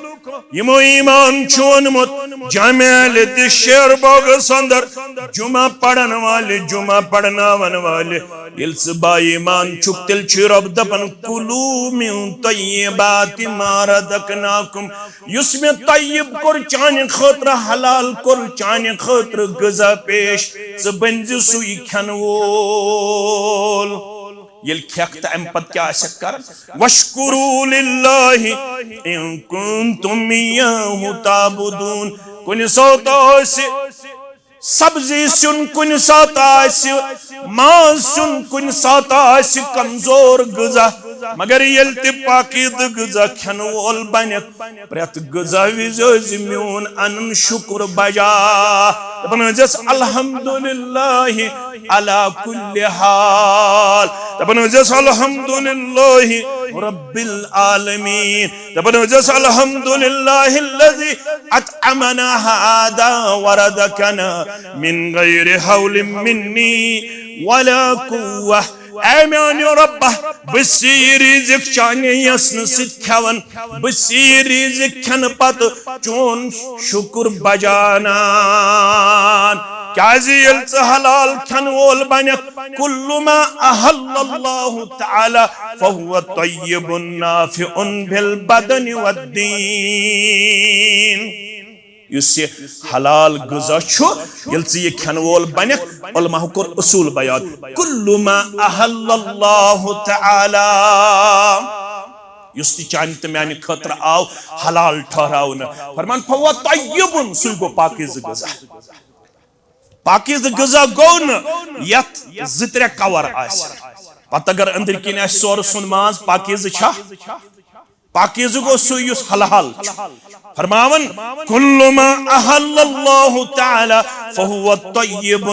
یِمو ایمان چھُ اوٚنمُت، جامع علی دِ شیر باغس اندر جمعہ پرن والہِ، جمعہ پرناون والہِ، ییٚلہِ ژٕ با ایمان چھُکھ، تیٚلہِ چھُ رب دپان، کُلُوا مِن طَیِّبَاتِ مَا رَزَقْنَاكُمْ، یُس مےٚ طیب کوٚر چانہِ خٲطرٕ، حلال کوٚر چانہِ خٲطرٕ غذا پیش، ژٕ بٔنزِ سُے کھٮ۪نہٕ وول۔ ییٚلہِ کھٮ۪کھ تہٕ اَمہِ پتہٕ کیٛاہ آسٮ۪کھ کران؟ وَاشْکُرُوا لِلَّهِ إِن کُنتُم إِیَّاهُ تَعْبُدُونَ۔ کُنہِ ساتہٕ آسہِ سبزی سیُن، کُنہِ ساتہٕ آسہِ ماز سیُن، کُنہِ ساتہٕ آسہِ کمزور غذا، مگر ییٚلہِ تہِ پاکیزٕ غذا کھٮ۪نہٕ وول بنٮ۪کھ، پرٛٮ۪تھ غذا وِزِ ٲسۍ زِ میون انُن شُکُر بجا۔ دپان ٲسۍ زٮ۪س، الحمدللہ علی کل حال۔ دپان ٲسۍ زٮ۪س، الحمدللہ رب العالمین۔ دپان ٲسۍ زٮ۪س، الحمدللہ الذی اطعمنا هذا ورزقنا من غیر حول منی ولا قوة۔ اے میانیو ربا، بہٕ چھُس یہِ رِزق چانہِ یژھنہٕ سۭتۍ کھٮ۪وان، بہٕ چھُس یہِ رِزق کھٮ۪نہٕ پتہٕ چون شُکُر بجانان۔ کیازِ ییٚلہِ ژٕ حلال کھٮ۪نہٕ وول بنکھ، کل ما احل اللہ تعالی فهو طیب نافع بالبدن والدین۔ یُس یہِ حلال غذا چھُ، ییٚلہِ ژٕ یہِ کھٮ۪نہٕ وول بنکھ، علماہو کوٚر اصوٗل بیان، کل ما احل اللہ تعالی، یُس تہِ چانہِ تہٕ میانہِ خٲطرٕ آو حلال ٹھہراونہٕ، فرمان، فہو طیبن، سُے گوٚو پاکیزٕ غذا۔ پاکیزٕ غذا گوٚو نہٕ یتھ زٕ ترٛےٚ کور آسن۔ پتہٕ اگر أنٛدرۍ کِنۍ آسہِ سورٕ سُنٛد ماز، پاکیزٕ چھا؟ پاکیزٕ گوٚو سُے یُس حلال چھُ۔ فرماوان، کل ما احل اللہ تعالی فہو طیب۔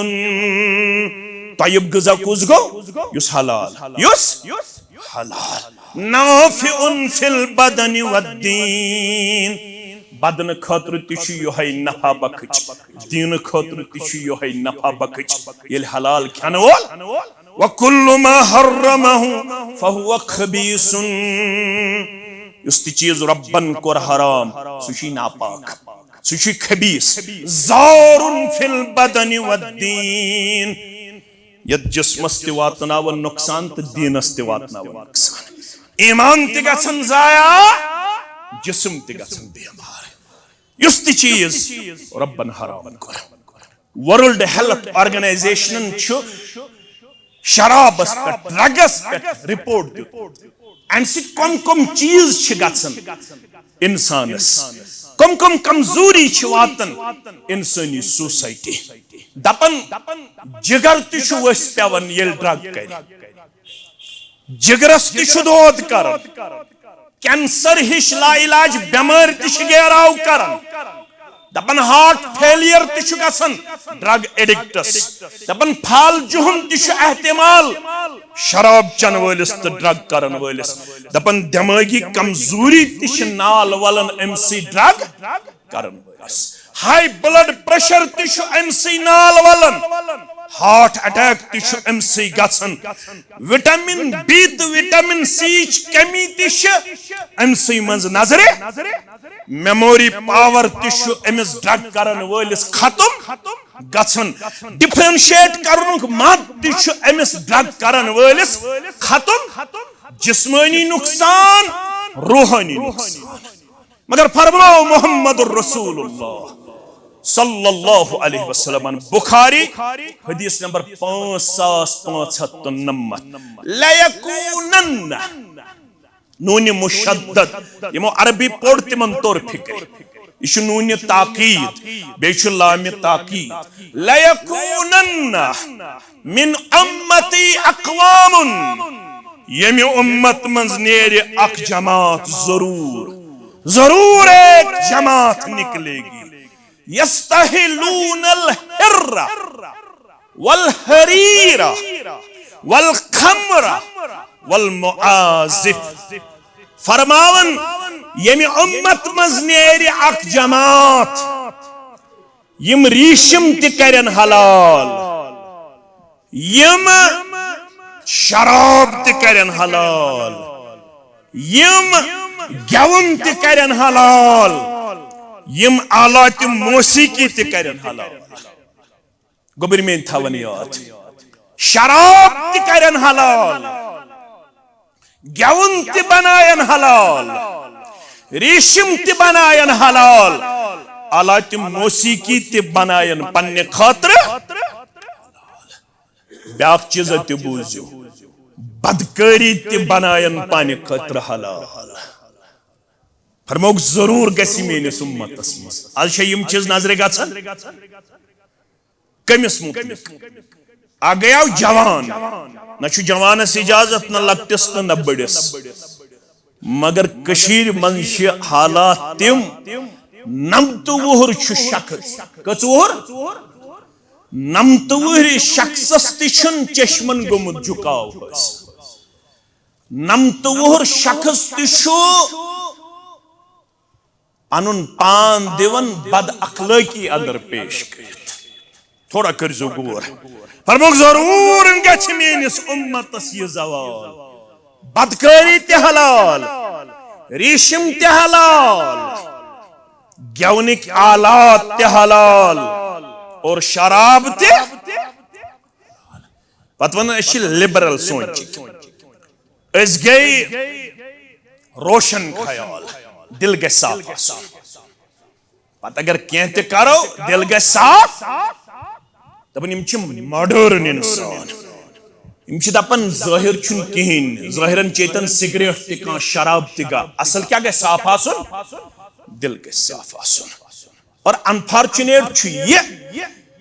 طیب غذا کُس گوٚو؟ یُس حلال۔ یُس حلال۔ نافع فی البدن والدین۔ بدنہٕ خٲطرٕ تہِ چھُ یِہوٚے نفع بخش، دینہٕ خٲطرٕ تہِ چھُ یِہوٚے نفع بخش۔ ییٚلہِ حلال کھٮ۪نہٕ وول، وکل ما حرمہ فہو خبیث۔ یُس تہِ چیز ربن کوٚر حرام، سُہ چھُے ناپاک، سُہ چھُے خبیث۔ ضار فی البدن والدین۔ یتھ جسمس تہِ واتناون نۄقصان تہٕ دینس تہِ واتناون نۄقصان۔ ایمان تہِ گژھن ضایع، جسم تہِ گژھن بیمار۔ یُس تہِ چیز ربن حرام کوٚر۔ ورلڈ ہیلتھ آرگنائزیشنن چھُ شرابس پٮ۪ٹھ، ڈرگس پٮ۪ٹھ رپورٹ دیُتمُت۔ امہِ سۭتۍ کم کم چیز چھِ گژھان انسانس، کم کم کمزوری چھِ واتان انسٲنی سوسائٹی۔ دپان جگر تہِ چھُ ؤسۍ پٮ۪وان ییٚلہِ ڈرگ کرِ، جگرس تہِ چھُ دود کران، کینسر ہِش لاعلاج بٮ۪مٲرۍ تہِ چھِ گیراو کران، دپان ہارٹ فیلیر تہِ چھُ گژھان ڈرگ ایڈکٹس، دپان پھال جُہُن تہِ چھُ احتمال شراب چٮ۪ن وٲلِس تہٕ ڈرگ کرن وٲلِس، دپان دمٲغی کمزوری تہِ چھِ نال ولان أمۍ سٕے ڈرگ کرن وٲلِس۔ ہائی بلڈ پریشر تہِ چھُ أمۍ سٕے نال ولان، ہارٹ اٹیک تہِ چھُ أمۍ سٕے گژھان، وٹامن بی تہٕ وٹامن سی چ کمی تہِ چھِ أمۍ سٕے منٛز نظرِ، میموری پاور تہِ چھُ أمِس ڈرگ کرن وٲلِس ختم گژھان، ڈفرینشیٹ کرنُک مت تہِ چھُ أمِس ڈرگ کرن وٲلِس ختم، جسمٲنی نقصان، روحٲنی نقصان۔ مگر فرماو محمد رسول اللہ صلی اللہ علیہ وسلم، بخاری، حدیث نمبر پانٛژھ ساس پانٛژھ ہتھ تہٕ نَمَتھ، "لَيَكُونَنَّ"، نون مشدد، یِمو عربی پوٚر تِمن توٚر فکر۔ یہِ چھُ نون تاکید، بیٚیہِ چھُ لام تاکید۔ "لَيَكُونَنَّ مِنْ أُمَّتِي أَقْوَامٌ"، ییٚمہِ اُمت منٛز نیرِ اکھ جماعت ضروٗر، ضروٗر ایک جماعت نکلے گی۔ "يَسْتَحِلُّونَ الْحِرَّ وَالْحَرِيرَ وَالْخَمْرَ وَالْمَعَازِفَ"۔ فرماوان، ییٚمہِ اُمت منٛز نیرِ اکھ جماعت، یِم ریٖشم تہِ کرن حلال، یِم شراب تہِ کرن حلال، یِم گٮ۪وُن تہِ کرن حلال، یِم آلات موسیقی تہِ کرن حلال۔ گوٚبرۍ میٲنۍ تھاوان یاد، شراب تہِ کرن حلال، گٮ۪وُن تہِ بناین حلال، ریٖشم تہِ بناین حلال، آلات موسیقی تہِ بناین پننہِ خٲطرٕ۔ بیاکھ چیٖزا تہِ بوٗزِو، بدکٲری تہِ بناین پننہِ خٲطرٕ حلال۔ فرمووُکھ، ضروٗر گژھِ میٲنِس اُمتس منٛز۔ از چھا یِم چیٖز نظرِ گژھان؟ کٔمِس مُتعلِق؟ اکھ گٔیاو جوان، نہ چھُ جوانس اجازت، نہ لۄکٹِس تہٕ نہ بٔڑِس۔ مگر کٔشیٖرِ منٛز چھِ حالات تِم، نَمتہٕ وُہُر چھُ شخص، کٔژ وُہُر؟ نَمتہٕ وُہرِ شخصس تہِ چھُنہٕ چشمن گوٚمُت جُکاو حٲصِل۔ نَمتہٕ وُہُر شخص تہِ چھُ پنُن پان دِوان بد اخلٲقی اندر پیش کٔرِتھ۔ تھوڑا کٔرزیو غور۔ فرمووُکھ، ضروٗر گژھِ میٲنِس اُمتس یہِ زوال۔ بدکٲری تہِ حلال، ریٖشم تہِ حلال، گٮ۪ونٕکۍ آلات تہِ حلال اور شراب تہِ۔ پتہٕ ونان، أسۍ چھِ لبرل سونچٕکۍ۔ أسۍ گٔے روشن خیال، دل گژھِ صاف آسُن۔ پتہٕ اگر کینٛہہ تہِ کرو، دل گژھِ صاف۔ دپان، یِم چھِ ماڈرن انسان۔ یِم چھِ دپان، ظٲہر چھُنہٕ کِہیٖنۍ، ظٲہرن چیتن سگریٹ تہِ کانٛہہ، شراب تہِ گا۔ اصل کیٛاہ گژھِ صاف آسُن؟ دل گژھِ صاف آسُن۔ اور انفارچونیٹ چھُ یہِ،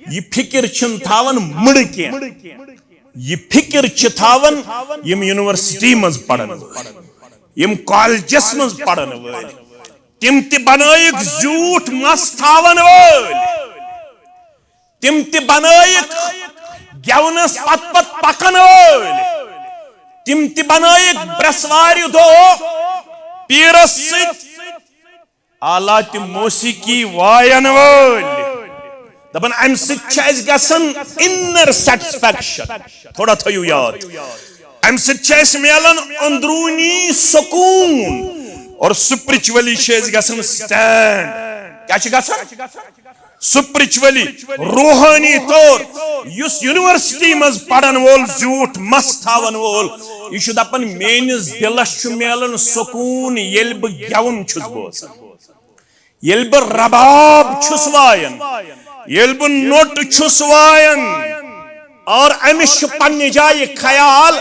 یہِ فکر چھِنہٕ تھاوان مٕڑٕ کینٛہہ۔ یہِ فکر چھِ تھاوان یِم یونیورسٹی منٛز پرن وٲلۍ، یِم کالجس منٛز پرن وٲلۍ۔ تِم تہِ بنٲیِکھ زیوٗٹھ مس تھاوان وٲلۍ، تِم تہِ بنٲیِکھ گٮ۪ونس پتہٕ پتہٕ پکن وٲلۍ، تِم تہِ بنٲیِکھ برٛسوارِ دۄہ پیٖرس سۭتۍ آلات موسیقی واین وٲلۍ۔ دپان، امہِ سۭتۍ چھِ اسہِ گژھان inner satisfaction۔ تھوڑا تھٲیِو یاد، امہِ سۭتۍ چھِ اسہِ میلان اندروٗنی سکوٗن اور spiritually چھِ أسۍ گژھان stand۔ کیٛاہ چھِ گژھان؟ Spiritually، روحٲنی طور۔ یُس یونیورسٹی منٛز پرن وول، زیوٗٹھ مس تھاون وول، یہِ چھُ دپان، میٲنِس دلس چھُ میلان سکوٗن، ییٚلہِ بہٕ گٮ۪وُن چھُس بوزان، ییٚلہِ بہٕ رباب چھُس وایان، ییٚلہِ بہٕ نوٚٹ چھُس وایان، اور أمِس چھُ پننہِ جایہِ خیال،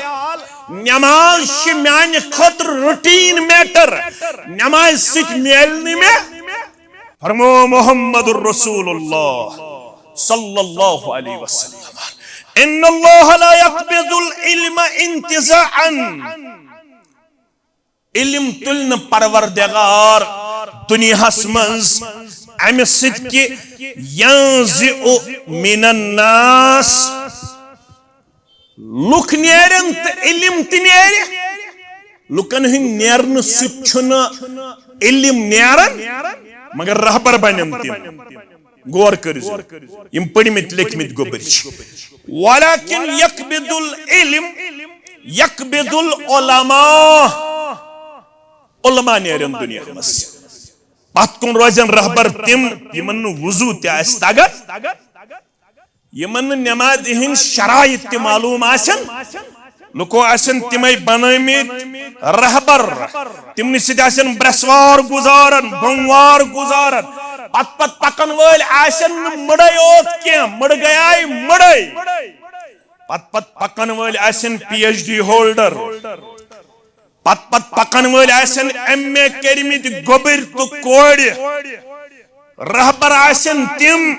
نماز چھِ میانہِ خٲطرٕ routine matter، نمازِ سۭتۍ میلہِ نہٕ مےٚ فرمو محمد رسول اللہ صلی اللہ علیہ وسلم، ان اللہ لا یقبض العلم انتزاعا۔ علم تُلہِ نہٕ پروردگار دُنیاہس منٛز امہِ سۭتۍ کہِ ینزع من الناس، لُکھ نیرن تہٕ علم تہِ نیرِ۔ لُکن ہٕنٛدۍ نیرنہٕ سۭتۍ چھُنہٕ علم نیران، مگر رہبر بنن تِم۔ غور کٔرِو، یِم پٔرمٕتۍ لیکھمٕتۍ گوٚبرۍ چھِ۔ ولکن یقبض العلم، یقبض العلماء، علماء نیرن دُنیا منٛز۔ پتھ کُن روزن رہبر تِم، یِمن نہٕ وضو تہِ آسہِ تگان، یِمن نہٕ نمازِ ہٕنٛدۍ شرائط تہِ معلوم آسن۔ لُکو آسن تِمے بنٲومٕتۍ رہبر، تِمنٕے سۭتۍ آسن برٛٮ۪سوار گُزاران، بوموار گُزاران۔ پتہٕ پتہٕ پکن وٲلۍ آسن نہٕ مٔڑے یوت کینٛہہ، مٔڑ گٔیے مٔڑے۔ پتہٕ پتہٕ پکن وٲلۍ آسن پی ایچ ڈی ہولڈر۔ پتہٕ پتہٕ پکن وٲلۍ آسن ایم اے کٔرمٕتۍ گوٚبٕرۍ تہٕ کورِ۔ رہبر آسن تِم،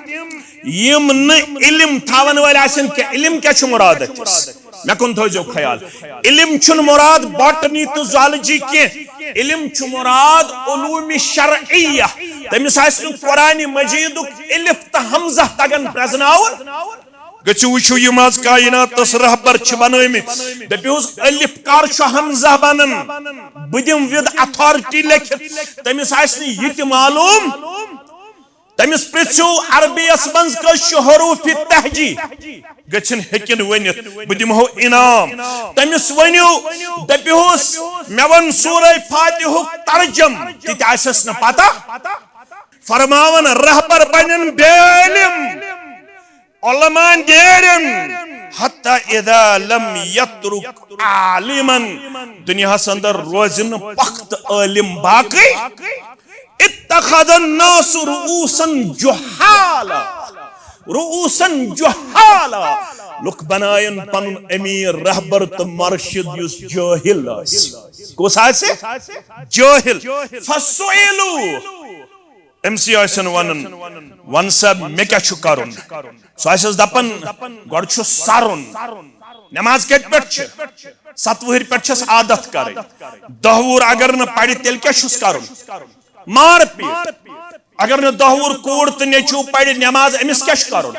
یِم نہٕ علم تھاون وٲلۍ آسن کینٛہہ۔ علم کیٛاہ چھُ مراد اتھس؟ مےٚ کُن تھٲوزیو خیال۔ علم چھُنہٕ مراد باٹنی تہٕ زالجی کینٛہہ۔ علم چھُ مراد علوم شرعیہ۔ تٔمِس آسہِ نہٕ قرآن مجیدُک الف تہٕ ہمزہ تگان پرزناوُن۔ گٔژھِو وٕچھِو، یِم آز کائناتس رہبر چھِ بنٲومٕتۍ۔ دٔپِوس، الف کر چھُ ہمزہ بنان؟ بہٕ دِمہٕ with authority لیکھِتھ۔ تٔمِس آسہِ نہٕ یہِ تہِ معلوم۔ تٔمِس پرژھِو، عربی یس منٛز کٔژ چھِ حروف تہجی؟ گٔژھِن ہیٚکِن ؤنِتھ، بہٕ دِمہو انعام۔ تٔمِس ؤنِو، دٔپِہوس، مےٚ وَن سورہ فاتحُک ترجم، تہِ تہِ آسٮ۪س نہٕ پتہ۔ فرماوان رہبر بنن بے علم، علماء نیرن، حتی اذا لم یترک عالما، دنیاہس اندر روزِ نہٕ پۄختہٕ عٲلم باقٕے۔ اتخذ الناس رؤوسا جہالا، رؤوسا جہالا، لُکھ بناین پنُن امیر، رہبر تہٕ مرشد یُس جٲہل آسہِ۔ کُس آسہِ؟ جٲہل۔ فسئلوا، أمۍ سٕے آسن ونان، "ون سا، مےٚ کیٛاہ چھُ کرُن؟" سُہ آسٮ۪س دپان، "گۄڈٕ چھُ سرُن۔ نماز کتہِ پٮ۪ٹھ چھِ؟ ستہٕ وُہٕرۍ پٮ۪ٹھ چھس عادت کرٕنۍ۔ دَہ وُہُر اگر نہٕ پرِ، تیٚلہِ کیٛاہ چھُس کرُن؟ مار پیٖٹ۔ اگر نہٕ دَہ وُہُر کوٗر تہٕ نیٚچوٗ پرِ نماز، أمِس کیٛاہ چھُ کرُن؟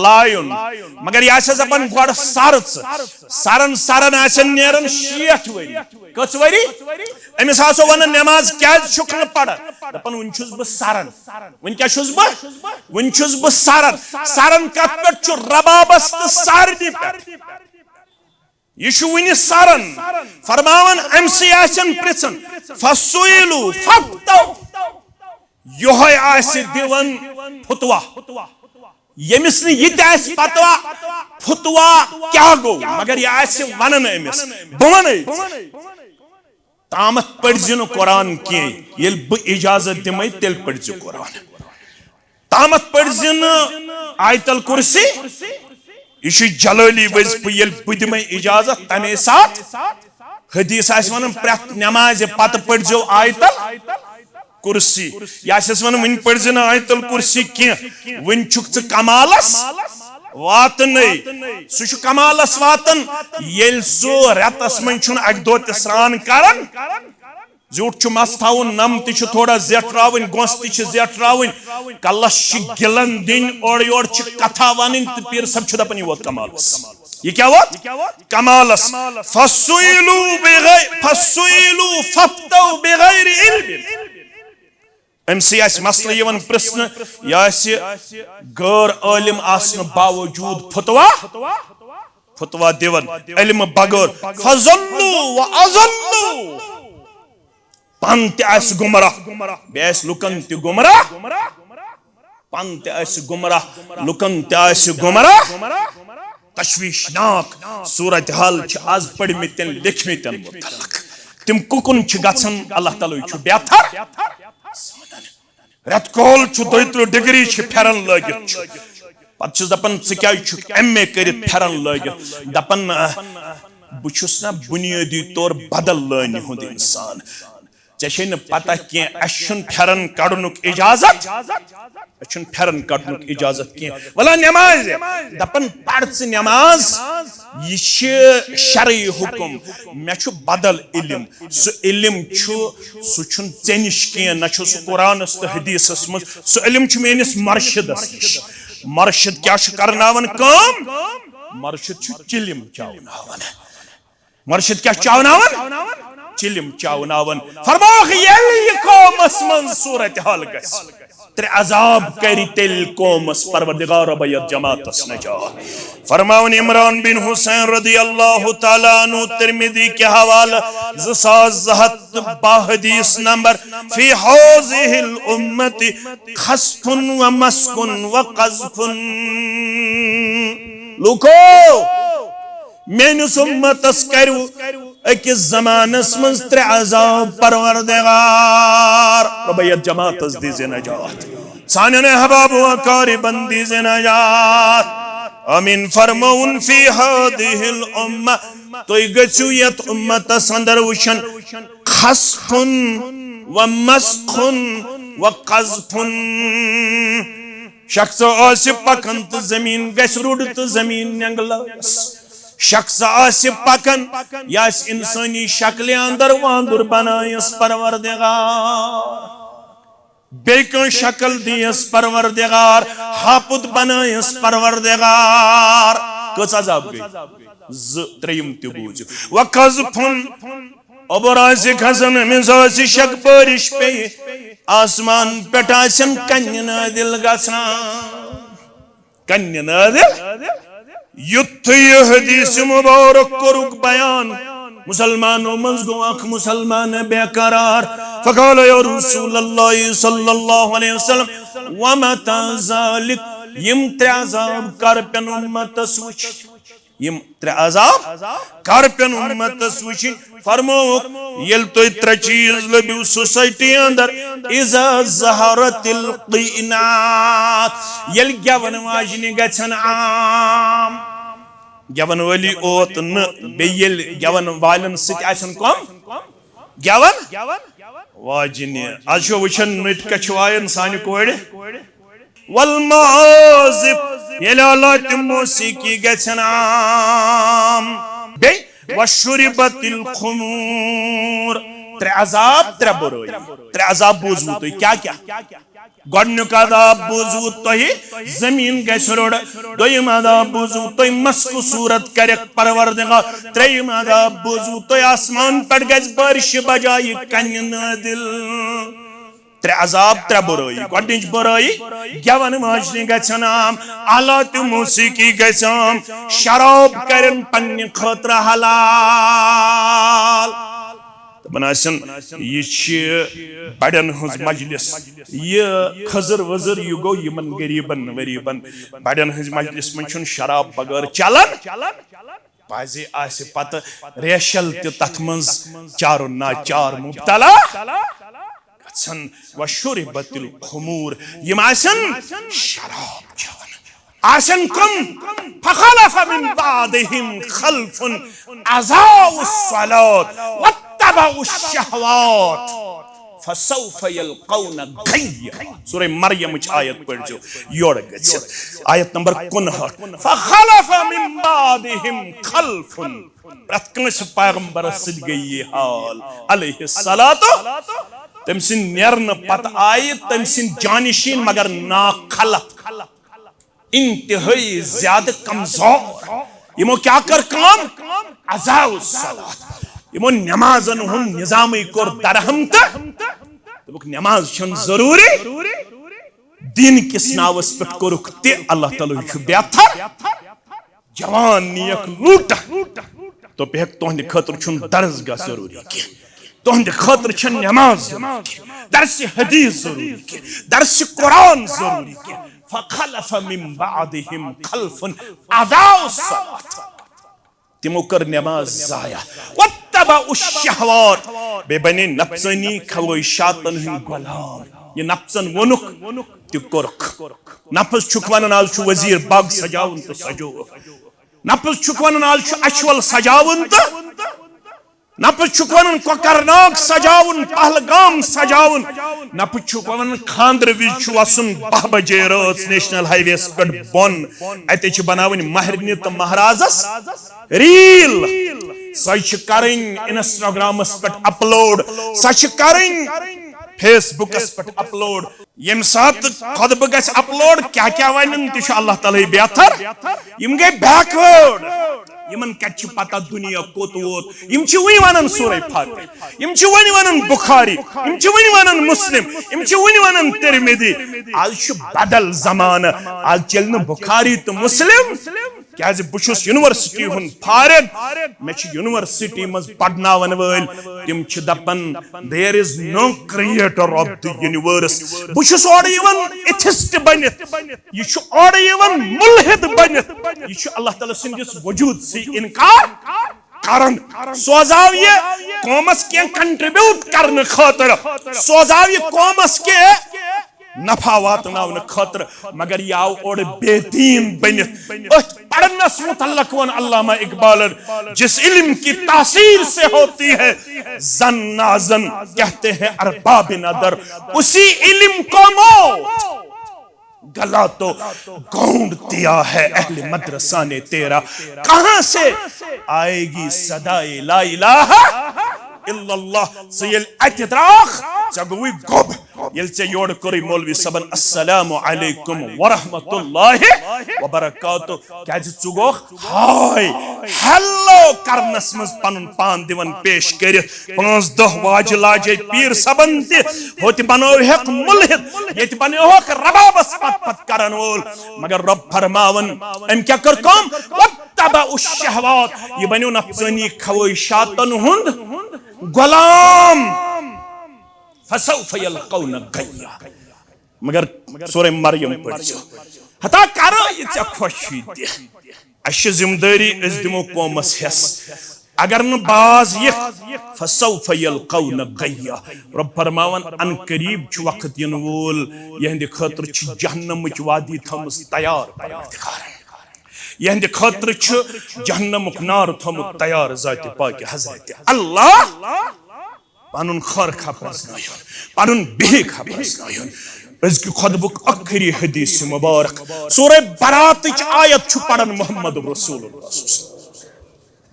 لایُن۔" مگر یہِ آسٮ۪س دپان، "گۄڈٕ سر ژٕ۔" سرن سرن آسن نیران شیٹھ ؤری۔ کٔژ ؤری؟ أمِس آسو ونان، "نماز کیٛازِ چھُکھ نہٕ پران؟" دپان، "وُنہِ چھُس بہٕ سران۔" وُنہِ کیٛاہ چھُس بہٕ؟ وُنہِ چھُس بہٕ سران۔ سران کتھ پٮ۪ٹھ چھُ؟ ربابس تہٕ سارنی پٮ۪ٹھ۔ یہِ چھُ وُنہِ سران۔ فرماوان، أمۍ سٕے آسن پرژھان، فسئلوا فافتوا۔ یِہوٚے آسہِ دِوان فتوا۔ ییٚمِس نہٕ یہِ تہِ آسہِ پتوا، فتوا کیٛاہ گوٚو، مگر یہِ آسہِ ونان أمِس، بہٕ ونے ژےٚ۔ تامتھ پٔرزِ نہٕ قرآن کینٛہہ، ییٚلہِ بہٕ اجازت دِمے، تیٚلہِ پٔرزِ قرآن۔ تامتھ پٔرزِ نہٕ آیت الکرسی، یہِ چھُ جلٲلی وظیفہٕ، ییٚلہِ بہٕ دِمے اجازت، تمے ساتہٕ۔ حدیث آسہِ ونان، پرٛٮ۪تھ نمازِ پتہٕ پٔرزیو آیت الکرسی۔ یہِ آسٮ۪س ونان، وُنہِ پٔرزِ نہٕ آیت الکرسی کینٛہہ، وُنہِ چھُکھ ژٕ کمالس واتنٕے۔ سُہ چھُ کمالس واتان، ییٚلہِ سُہ رٮ۪تس منٛز چھُنہٕ اکہِ دۄہ تہِ سران کران۔ زیوٗٹھ چھُ مَس تھاوُن، نَم تہِ چھِ تھوڑا زیٹھراوٕنۍ، گۄنٛس تہِ چھِ زیٹھراوٕنۍ، کَلَس چھِ گِلَن دِنۍ، اورٕ یورٕ چھِ کَتھا وَنٕنۍ، تہٕ پیٖر صٲب چھُ دَپان، یہِ ووت کمالَس۔ یہِ کیٛاہ ووت؟ کمالَس۔ فَسُئِلُوا بِغَیْ-، فَسُئِلُوا فَافْتَوْا بِغَیْرِ عِلْمٍ۔ أمۍ سٕے آسہِ مسلہٕ یِوان پرژھنہٕ، یہِ آسہِ غٲر عٲلم آسنہٕ باوجوٗد فتوا، فتوا دِوان علمہٕ بغٲر۔ فضلوا واضلوا۔ پانہٕ تہِ آسہِ گمراہ، بیٚیہِ آسہِ لُکن تہِ گمراہ۔ پانہٕ تہِ آسہِ گمراہ، لُکن تہِ آسہِ گمراہ۔ تشویشناک صورتحال چھِ آز پٔرمٕتٮ۪ن لیکھمٕتٮ۪ن مُتعلق۔ تِم کُکُن چھِ گژھان، اللہ تعالیٰ چھُ بہتر۔ رٮ۪تہٕ کول چھُ دۄیہِ ترٕٛہ ڈگری چھِ پھٮ۪رن لٲگِتھ چھُ۔ پتہٕ چھِس دپان، "ژٕ کیٛازِ چھُکھ ایم اے کٔرِتھ پھٮ۪رن لٲگِتھ؟" دپان، "بہٕ چھُس نا بُنیٲدی طور بدل لٲنہِ ہُنٛد انسان۔" ژےٚ چھے نہٕ پتہ کینٛہہ، اَسہِ چھُنہٕ پھٮ۪رن کڑنُک اجازت، اَسہِ چھُنہٕ پھٮ۪رن کڑنُک اجازت کینٛہہ۔ ولا نٮ۪مازِ، دپان پَر ژٕ نٮ۪ماز، یہِ چھِ شرعی حُکم، مےٚ چھُ بدل علم، سُہ علم چھُ، سُہ چھُنہٕ ژےٚ نِش کینٛہہ، نہ چھُ سُہ قرآنس تہٕ حدیثس منٛز، سُہ علم چھُ میٲنِس مرشدس نِش۔ مرشد کیٛاہ چھُ کرناوان کٲم؟ مرشد چھُ چِلم چاوناوان۔ مرشد کیٛاہ چاوناوان؟ چِلم چاوناوان۔ فرماوکھ، ییٚلہِ یہِ قومس منٛز صورت حال گژھِ، ترٛےٚ عذاب کرِ تیٚلہِ قومس پروردگار رۄبیت جماعتس نجات۔ فرماوان عمران بن حسین رضی اللہ تعالیٰ عنہ، ترمذی کے حوالہ زٕ ساس زٕ ہتھ تہٕ باہ حدیث نمبر، فی هذه الامة خسف و مسخ و قذف۔ لوکو، میٲنِس امتس کرِو أکِس زمانس منٛز ترٛےٚ عذاب پروردگار۔ رۄبیت جماعتس دیٖزِ نجات۔ سانٮ۪ن احباب و اقاربن دیٖزِ نجات۔ آمین فرماوُن۔ فی هذه الامة، تُہۍ گٔژھِو یتھ امتس اندر وٕچھن، خسف و مسخ و قذف۔ شخص آسہِ پکان تہٕ زمین گژھِ رُڈ تہٕ زمین نینگلٲیِس۔ شخص آسہِ پکان، یہِ آسہِ انسٲنی شکلہِ اندر واندُر بنٲیِس پروردگار۔ بیٚیہِ کانٛہہ شکل دِیَس پروردگار، ہاپُت بنٲیِس پروردگار۔ کٔژ عذاب گٔے؟ زٕ، ترٛیٚیِم تہِ بوٗزِو۔ وقذف، اوٚبُر آسہِ کھسان، أمِس آسہِ شک بٲرِش پیٚیہِ، آسمان پٮ۪ٹھ آسن کنہِ نٲدِل گژھان۔ کنہِ نٲدِل۔ یُتھُے یہِ حدیث مبارک کوٚرُکھ بیان، مسلمانو منٛز گوٚو اکھ مسلمان بے قرار۔ فقال یا رسول اللہ صلی اللہ علیہ وسلم، ومتى ذلك؟ یِم ترٛےٚ عذاب کر پٮ۪ن امتس وٕچھِنۍ؟ یِم ترٛےٚ عذاب کر پٮ۪ن امتس وٕچھِنۍ؟ فرمووُکھ، ییٚلہِ تُہۍ ترٛےٚ چیٖز لٔبِو سوسائٹی اندر، اذا ظہرت القینات، ییٚلہِ گٮ۪ون واجنہِ گژھن عام۔ گٮ۪ون وٲلی اوت نہٕ، بیٚیہِ ییٚلہِ گٮ۪ون والٮ۪ن سۭتۍ آسن کم؟ گٮ۪ون واجنہِ۔ از چھِ وٕچھان نٔٹۍ کچھِ وایان سانہِ کورِ۔ والمعازف، ییٚلہِ آلات موسیقی گژھن عام۔ بیٚیہِ وشربت الخمور۔ ترٛےٚ عذاب، ترٛےٚ برٲیی۔ ترٛےٚ عذاب بوٗزوٕ تُہۍ۔ کیٛاہ کیٛاہ؟ گۄڈٕنیُک عذاب بوٗزوٕ تۄہہِ، زٔمیٖن گژھِ رُڈ۔ دوٚیِم عذاب بوٗزوٕ تۄہہِ، مسخ صوٗرت کرٮ۪کھ پروردگار۔ ترٛیٚیِم عذاب بوٗزوٕ تۄہہِ، آسمان پٮ۪ٹھ گژھِ بارشہِ بجایہِ کنہِ نٲدِل۔ ترٛےٚ عذاب، ترٛےٚ بُرٲیی۔ گۄڈٕنِچ بُرٲیی، گٮ۪وَن واجنہِ گژھن عام، آلات موسیقی گژھِ عام، شراب کرن پننہِ خٲطرٕ حلال۔ دپان آسن، یہِ چھِ بڑٮ۪ن ہٕنٛز مجلس، یہِ خٔزٕر ؤزٕر، یہِ گوٚو یِمن غریٖبن ؤریٖبن۔ بڑٮ۪ن ہٕنٛز مجلس منٛز چھُنہٕ شراب بغٲر چلان۔ پزِ آسہِ پتہٕ ریشل تہِ تتھ منٛز چارو ناچار مبتلا گژھن۔ وشربت الخمور، یِم آسن شراب چٮ۪وان۔ آسن کم؟ فخلف من بعدهم خلف اضاعوا الصلاة واتبعوا الشهوات فسوف يلقون غيا۔ سورہ مریمٕچ آیت پٔرۍزیو، یورٕ گٔژھِتھ۔ آیت نمبر کُنہٲٹھ۔ فخلف من بعدهم خلف۔ پرٛٮ۪تھ کٲنٛسہِ پیغمبرس سۭتۍ گٔیے یہِ حال، علیہ الصلوۃ۔ تٔمۍ سٕنٛدِ نیرنہٕ پتہٕ آیہِ تٔمۍ سٕنٛدۍ جانشین، مگر ناخلف، انتہٲئی زیادٕ کمزور۔ یِمو کیٛاہ کٔر کٲم؟ اضاعوا الصلاۃ۔ یِمو نمازن ہُنٛد نظامٕے کوٚر درہم تہٕ دوٚپُکھ، نماز چھنہٕ ضروٗری۔ دین کِس ناوس پٮ۪ٹھ کوٚرُکھ تہِ، اللہ تعالیٰ چھُ بہتر۔ جوان نیک لوٗٹا۔ دوٚپُکھ، تُہنٛدِ خٲطرٕ چھُنہٕ درسگاہ ضروٗری کینٛہہ، تُہنٛدِ خٲطرٕ چھَنہٕ نماز ضروٗری کینٛہہ، درسِ حدیث ضروٗری کینٛہہ، درسِ قرآن ضروٗری کینٛہہ۔ فخلف من بعدهم خلف اضاعوا الصلاۃ۔ تِمو کٔر نماز ضایع۔ واتبعوا الشہوات، بیٚیہِ بنے نفسانی خواہشاتن ہٕنٛدۍ غلام۔ یہِ نفسن ووٚنُکھ، تہِ کوٚرُکھ۔ نفس چھُکھ ونان، از چھُ وزیر باغ سجاوُن تہٕ سجووُکھ۔ نفس چھُکھ ونان، از چھُ اچھول سجاوُن تہٕ نپہٕ چھُکھ ونان کۄکرناگ سجاوُن، پہلگام سجاوُن۔ نپہٕ چھُکھ ونان خاندرٕ وِزِ چھُ وسُن باہ بجے رٲژ نیشنل ہائی ویس پٮ۪ٹھ بۄن۔ اتے چھِ بناوٕنۍ مہرنہِ تہٕ مہرازس ریل۔ سۄ چھِ کرٕنۍ انسٹاگرامس پٮ۪ٹھ اپلوڈ، سۄ چھِ کرٕنۍ فیس بُکس پٮ۪ٹھ اپلوڈ۔ ییٚمہِ ساتہٕ خطبہٕ گژھِ اپلوڈ، کیٛاہ کیٛاہ ونن، تہِ چھُ اللہ تعالیٰ ہٕے بہتر۔ یِم گٔے بیکوٲرڈ۔ یِمن کتہِ چھِ پتہ دُنیا کوٚت ووت؟ یِم چھِ وُنہِ ونان سورہ فاتحہ، یِم چھِ وُنہِ ونان بخاری، یِم چھِ وُنہِ ونان مسلم، یِم چھِ وُنہِ ونان ترمذی۔ آز چھُ بدل زمانہٕ، آز چلہِ نہٕ بخاری تہٕ مسلم۔ کیازِ بہٕ چھُس یونیورسٹی ہُنٛد فارغ، مےٚ چھِ یونیورسٹی منٛز پرناون وٲلۍ، تِم چھِ دپان، "There is no creator of the universe۔" بہٕ چھُس اورٕ یِوان ایتھسٹ بٔنِتھ، یہِ چھُ اورٕ یِوان مُلحد بٔنِتھ، یہِ چھُ اللہ تعالیٰ سٕنٛدِس وجوٗد سٕے انکار کران۔ سوزاو یہِ قومس کینٛہہ کنٹریبیوٹ کرنہٕ خٲطرٕ، سوزاو یہِ قومس کینٛہہ نفع واتناونہٕ خٲطرٕ، مگر یہِ آو اورٕ بے دین بٔنِتھ۔ أتھۍ پرنس متعلق ووٚن علامہ اقبالن، "جس علم کی تاثیر سے ہوتی ہے زن نازن کہتے ہیں ارباب نظر۔" اسی علم کو موت گلا تو گونڈ دیا ہے اہل مدرسہ نے تیرا، کہاں سے آئے گی صدائے لا الہ الا اللہ؟ ژٕ ییٚلہِ اتہِ درٛاکھ، ژےٚ گوٚوُے گوٚب۔ ییٚلہِ ژےٚ یورٕ کوٚرُے مولوی صٲبن السلام علیکم ورحمۃ اللہ وبرکاتہ، کیازِ ژٕ گوکھ ہاے ہیلو کرنس منٛز پنُن پان دِوان پیش کٔرِتھ۔ پانٛژھ دہ واجہِ لاجے پیٖر صٲبن تہِ، ہوٚتہِ بنٲوہکھ مُلحد، ییٚتہِ بنٲوہکھ ربابس پتھ پتھ کرن وول۔ مگر رب فرماون، أمۍ کیٛاہ کٔر کٲم؟ واتبعوا الشہوات، یہِ بنیو نفسٲنی خواہشاتن ہُنٛد غلام۔ فسوف یلقون غیا۔ مگر سورہ مریم پٔرۍزیو۔ ہتا کرو یہِ ژےٚ خۄش چھُے تہِ۔ اَسہِ چھِ ذمہٕ دٲری، أسۍ دِمو قومس حصہٕ۔ اگر نہٕ باز یِکھ، فسوف یلقون غیا۔ رب فرماوان، ان قریب چھُ وقت یِنہٕ وول، یِہنٛدِ خٲطرٕ چھِ جہنمٕچ وادی تھٲومٕژ تیار پروردگارن۔ یِہنٛدِ خٲطرٕ چھُ جہنمُک نار تھوٚمُت تیار ذاتِ پاکہِ حضرت اللہ۔ پنُن خٲر خواہ پرزنٲیُن، پنُن بِہِکھ خواہ پرزنٲیُن۔ أزکہِ خطبُک ٲخری حدیث مبارک، سورہ براتٕچ آیت چھُ پران محمد رسول اللہ صلی اللہ علیہ وسلم۔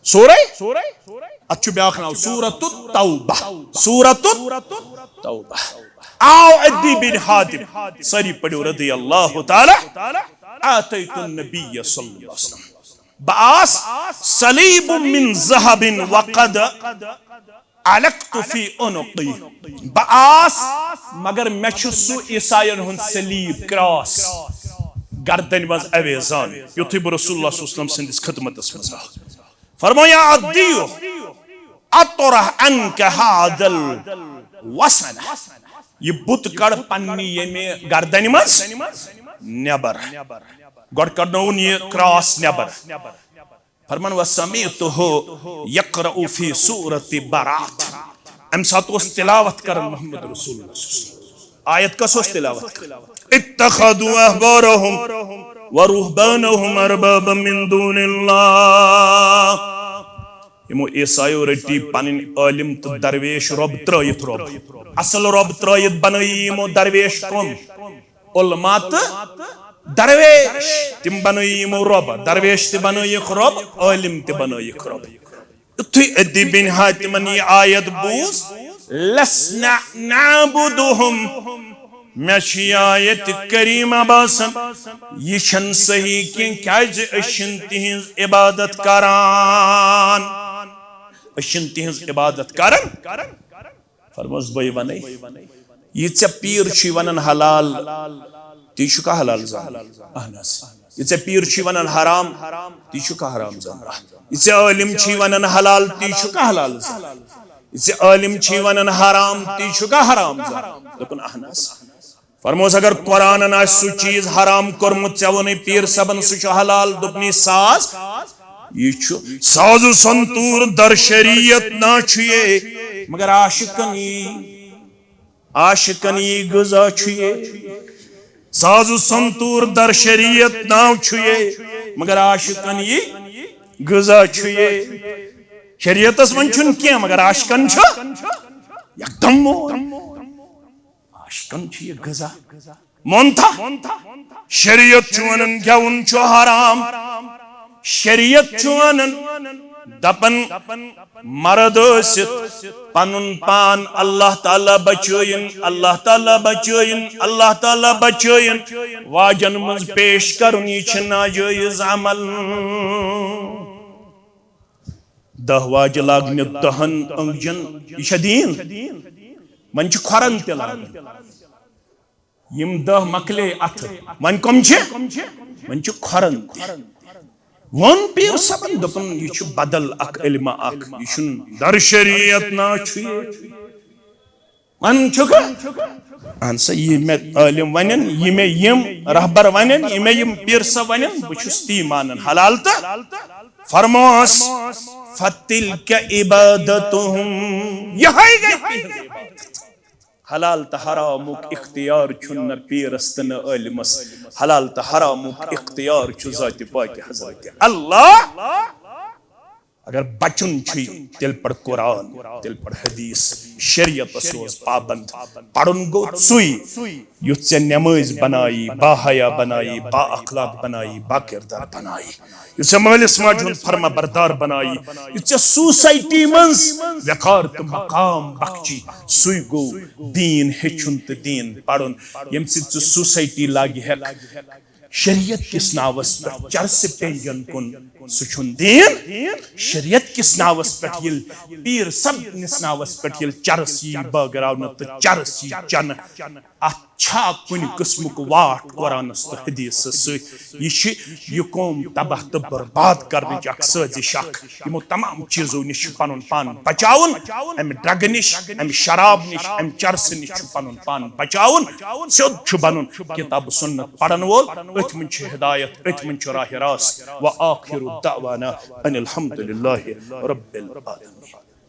سورہ، اتھ چھُ بیاکھ ناو سورۃ التوبہ، سورۃ التوبہ۔ آو عدی بن حاتم، سٲری پٔرِو رضی اللہ تعالیٰ، آتیت النبی صلی اللہ علیہ وسلم، بہ آس صلیب من ذہب وقد علقت فی عنقی۔ بہ آس، مگر مےٚ چھُ سُہ عیسائین ہُنٛد صلیب، کراس، گردنہِ منٛز اویزان، یُتھُے بہٕ رسول اللہ صلی اللہ علیہ وسلم سٕنٛدِس خدمتس منٛز آو۔ فرموو، یا عدی، اطرح عنک ھذا الوثن، یہِ بُت کڑ پننہِ ییٚمہِ گردنہِ منٛز نٮ۪بر۔ گۄڈٕ کڑنووُن یہِ کراس نٮ۪بر۔ فرمان، وسمعتہ یقرأ فی سورۃ برات۔ امہِ ساتہٕ اوس تلاوت کران محمد رسول اللہ صلی اللہ علیہ وسلم۔ آیت کس اوس تلاوت کران؟ اتخذوا احبارهم ورهبانهم اربابا من دون اللہ۔ یِمو عیسایو رٔٹی پنٕنۍ عٲلم تہٕ درویش رۄب ترٲیِتھ رۄب۔ اصل رۄب ترٲیِتھ بنٲیی یِمو درویش کم؟ علماء تہٕ درویش، تِم بنٲیی یِمو رۄب۔ درویش تہِ بنٲیِکھ رۄب، عٲلم تہِ بنٲیِکھ رۄب۔ یُتھُے عدی بن حاتمن یہِ آیت بوٗز، لسنا نعبدهم، مےٚ چھِ یہِ آیت کریمہ باسان، یہِ چھَنہٕ صحیح کینٛہہ، کیازِ أسۍ چھِنہٕ تِہنٛز عبادت کران۔ أسۍ چھِنہٕ تِہنٛز عبادت کران۔ فرموس، بٕے وَنے، یہِ ژےٚ پیٖر چھُے وَنان حلال، تی چھُکھا حلال زانان؟ اہن حظ۔ یہِ ژےٚ پیٖر چھُے وَنان حرام، تی چھُکھا حرام زانان؟ یہِ ژےٚ عٲلم چھُے وَنان حلال، تی چھُکھا حلال زانان؟ یہِ ژےٚ عٲلم چھُے وَنان حرام، تی چھُکھا حرام زانان؟ دوٚپُن، اہن حظ۔ فرموس، اگر قرآنن آسہِ سُہ چیٖز حرام کوٚرمُت، ژےٚ ووٚنُے پیٖر صٲبن سُہ چھُ حلال، دوٚپنُے ساز، یہِ چھُ ساز و سنتور در شریعت نا چھُ یہِ، مگر عاشقن یی، عاشقن یی غذا چھُ یہِ۔ ساز و سنتور در شریعت نا چھُ یہِ، مگر عاشقن یی غذا چھُ یہِ۔ شریعتس منٛز چھُنہٕ کینٛہہ، مگر عاشقن چھُ یکدم مون۔ عاشقن چھُ یہِ غذا۔ مونتھا؟ شریعت چھُ ونان گٮ۪وُن چھُ حرام۔ شریعت چھُ ونان، دپان، مرد ٲسِتھ پنُن پان اللہ تعالیٰ بچٲیِن، اللہ تعالیٰ بچٲیِن، اللہ تعالیٰ بچٲیِن۔ واجن منٛز پیش کرُن، یہِ چھُ ناجٲیز عمل۔ دہ واجہِ لاگنہِ دہن أنٛگجن، یہِ چھا دیٖن؟ وۄنۍ چھِ کھۄرن تہِ لاگان۔ یِم دہ مۄکلے اتھٕ، وۄنۍ کم چھِ؟ وۄنۍ چھِ کھۄرن تہِ۔ ووٚن پیٖر صٲبن، دوٚپُن، یہِ چھُ بدل اکھ علمہ اکھ، یہِ چھُنہٕ در شریعت نا چھُ یہِ۔ وۄنۍ چھُکھٕ؟ اہن سا، یہِ مےٚ عٲلِم ونن، یہِ مےٚ یِم رہبر ونن، یہِ مےٚ یِم پیٖر صٲب ونن، بہٕ چھُس تی مانان۔ حلال تہٕ فرموس، فتلک عبادتہم، یہے گٔے تِہنٛز عبادت۔ حلال تہٕ حرامُک اختیار چھُنہٕ نہ پیٖرس تہٕ نہ عٲلمس۔ حلال تہٕ حرامُک اختیار چھُ ذاتِ پاکِ حضرت اللہ۔ اگر بچُن چھُے، تیٚلہِ پَر قرآن، تیٚلہِ پَر حدیث، شریعتس روز پابند۔ پرُن گوٚو سُے، یُتھ ژےٚ نمٲز بنایی، با حیا بنایی، با اخلاق بنایی، با کردار بنایی، یُتھ ژےٚ مٲلِس ماجہِ ہُنٛد فرما بردار بنایی، یُتھ ژےٚ سوسایٹی منٛز وقار تہٕ مقام بخچی، سُے گوٚو دیٖن ہیٚچھُن تہٕ دیٖن پرُن، ییٚمہِ سۭتۍ ژٕ سوسایٹی لاگہِ ہٮ۪کھ شریعت کِس ناوس پٮ۪ٹھ چرسہٕ پینجن کُن۔ سُہ چھُنہٕ دیٖن۔ شریعت کِس ناوس پٮ۪ٹھ ییٚلہِ پیٖر صٲبنِس ناوس پٮ۪ٹھ ییٚلہِ چرس یی بٲگراونہٕ تہٕ چرس یی چنہٕ، اتھ چھا کُنہِ قٕسمُک واٹھ قرآنس تہٕ حدیثس سۭتۍ؟ یہِ چھِ یہِ قوم تباہ تہٕ برباد کرنٕچ اکھ سٲزش اکھ۔ یِمو تمام چیٖزو نِش چھُ پنُن پان بچاوُن، امہِ ڈرگہٕ نِش، امہِ شراب نِش، امہِ چرسہٕ نِش چھُ پنُن پان بچاوُن۔ سیوٚد چھُ بنُن کتاب سنت پرن وول، أتھۍ منٛز چھِ ہدایت، أتھۍ منٛز چھُ راہ راست۔ وآخر دعوانا ان الحمد للہ رب العالمین۔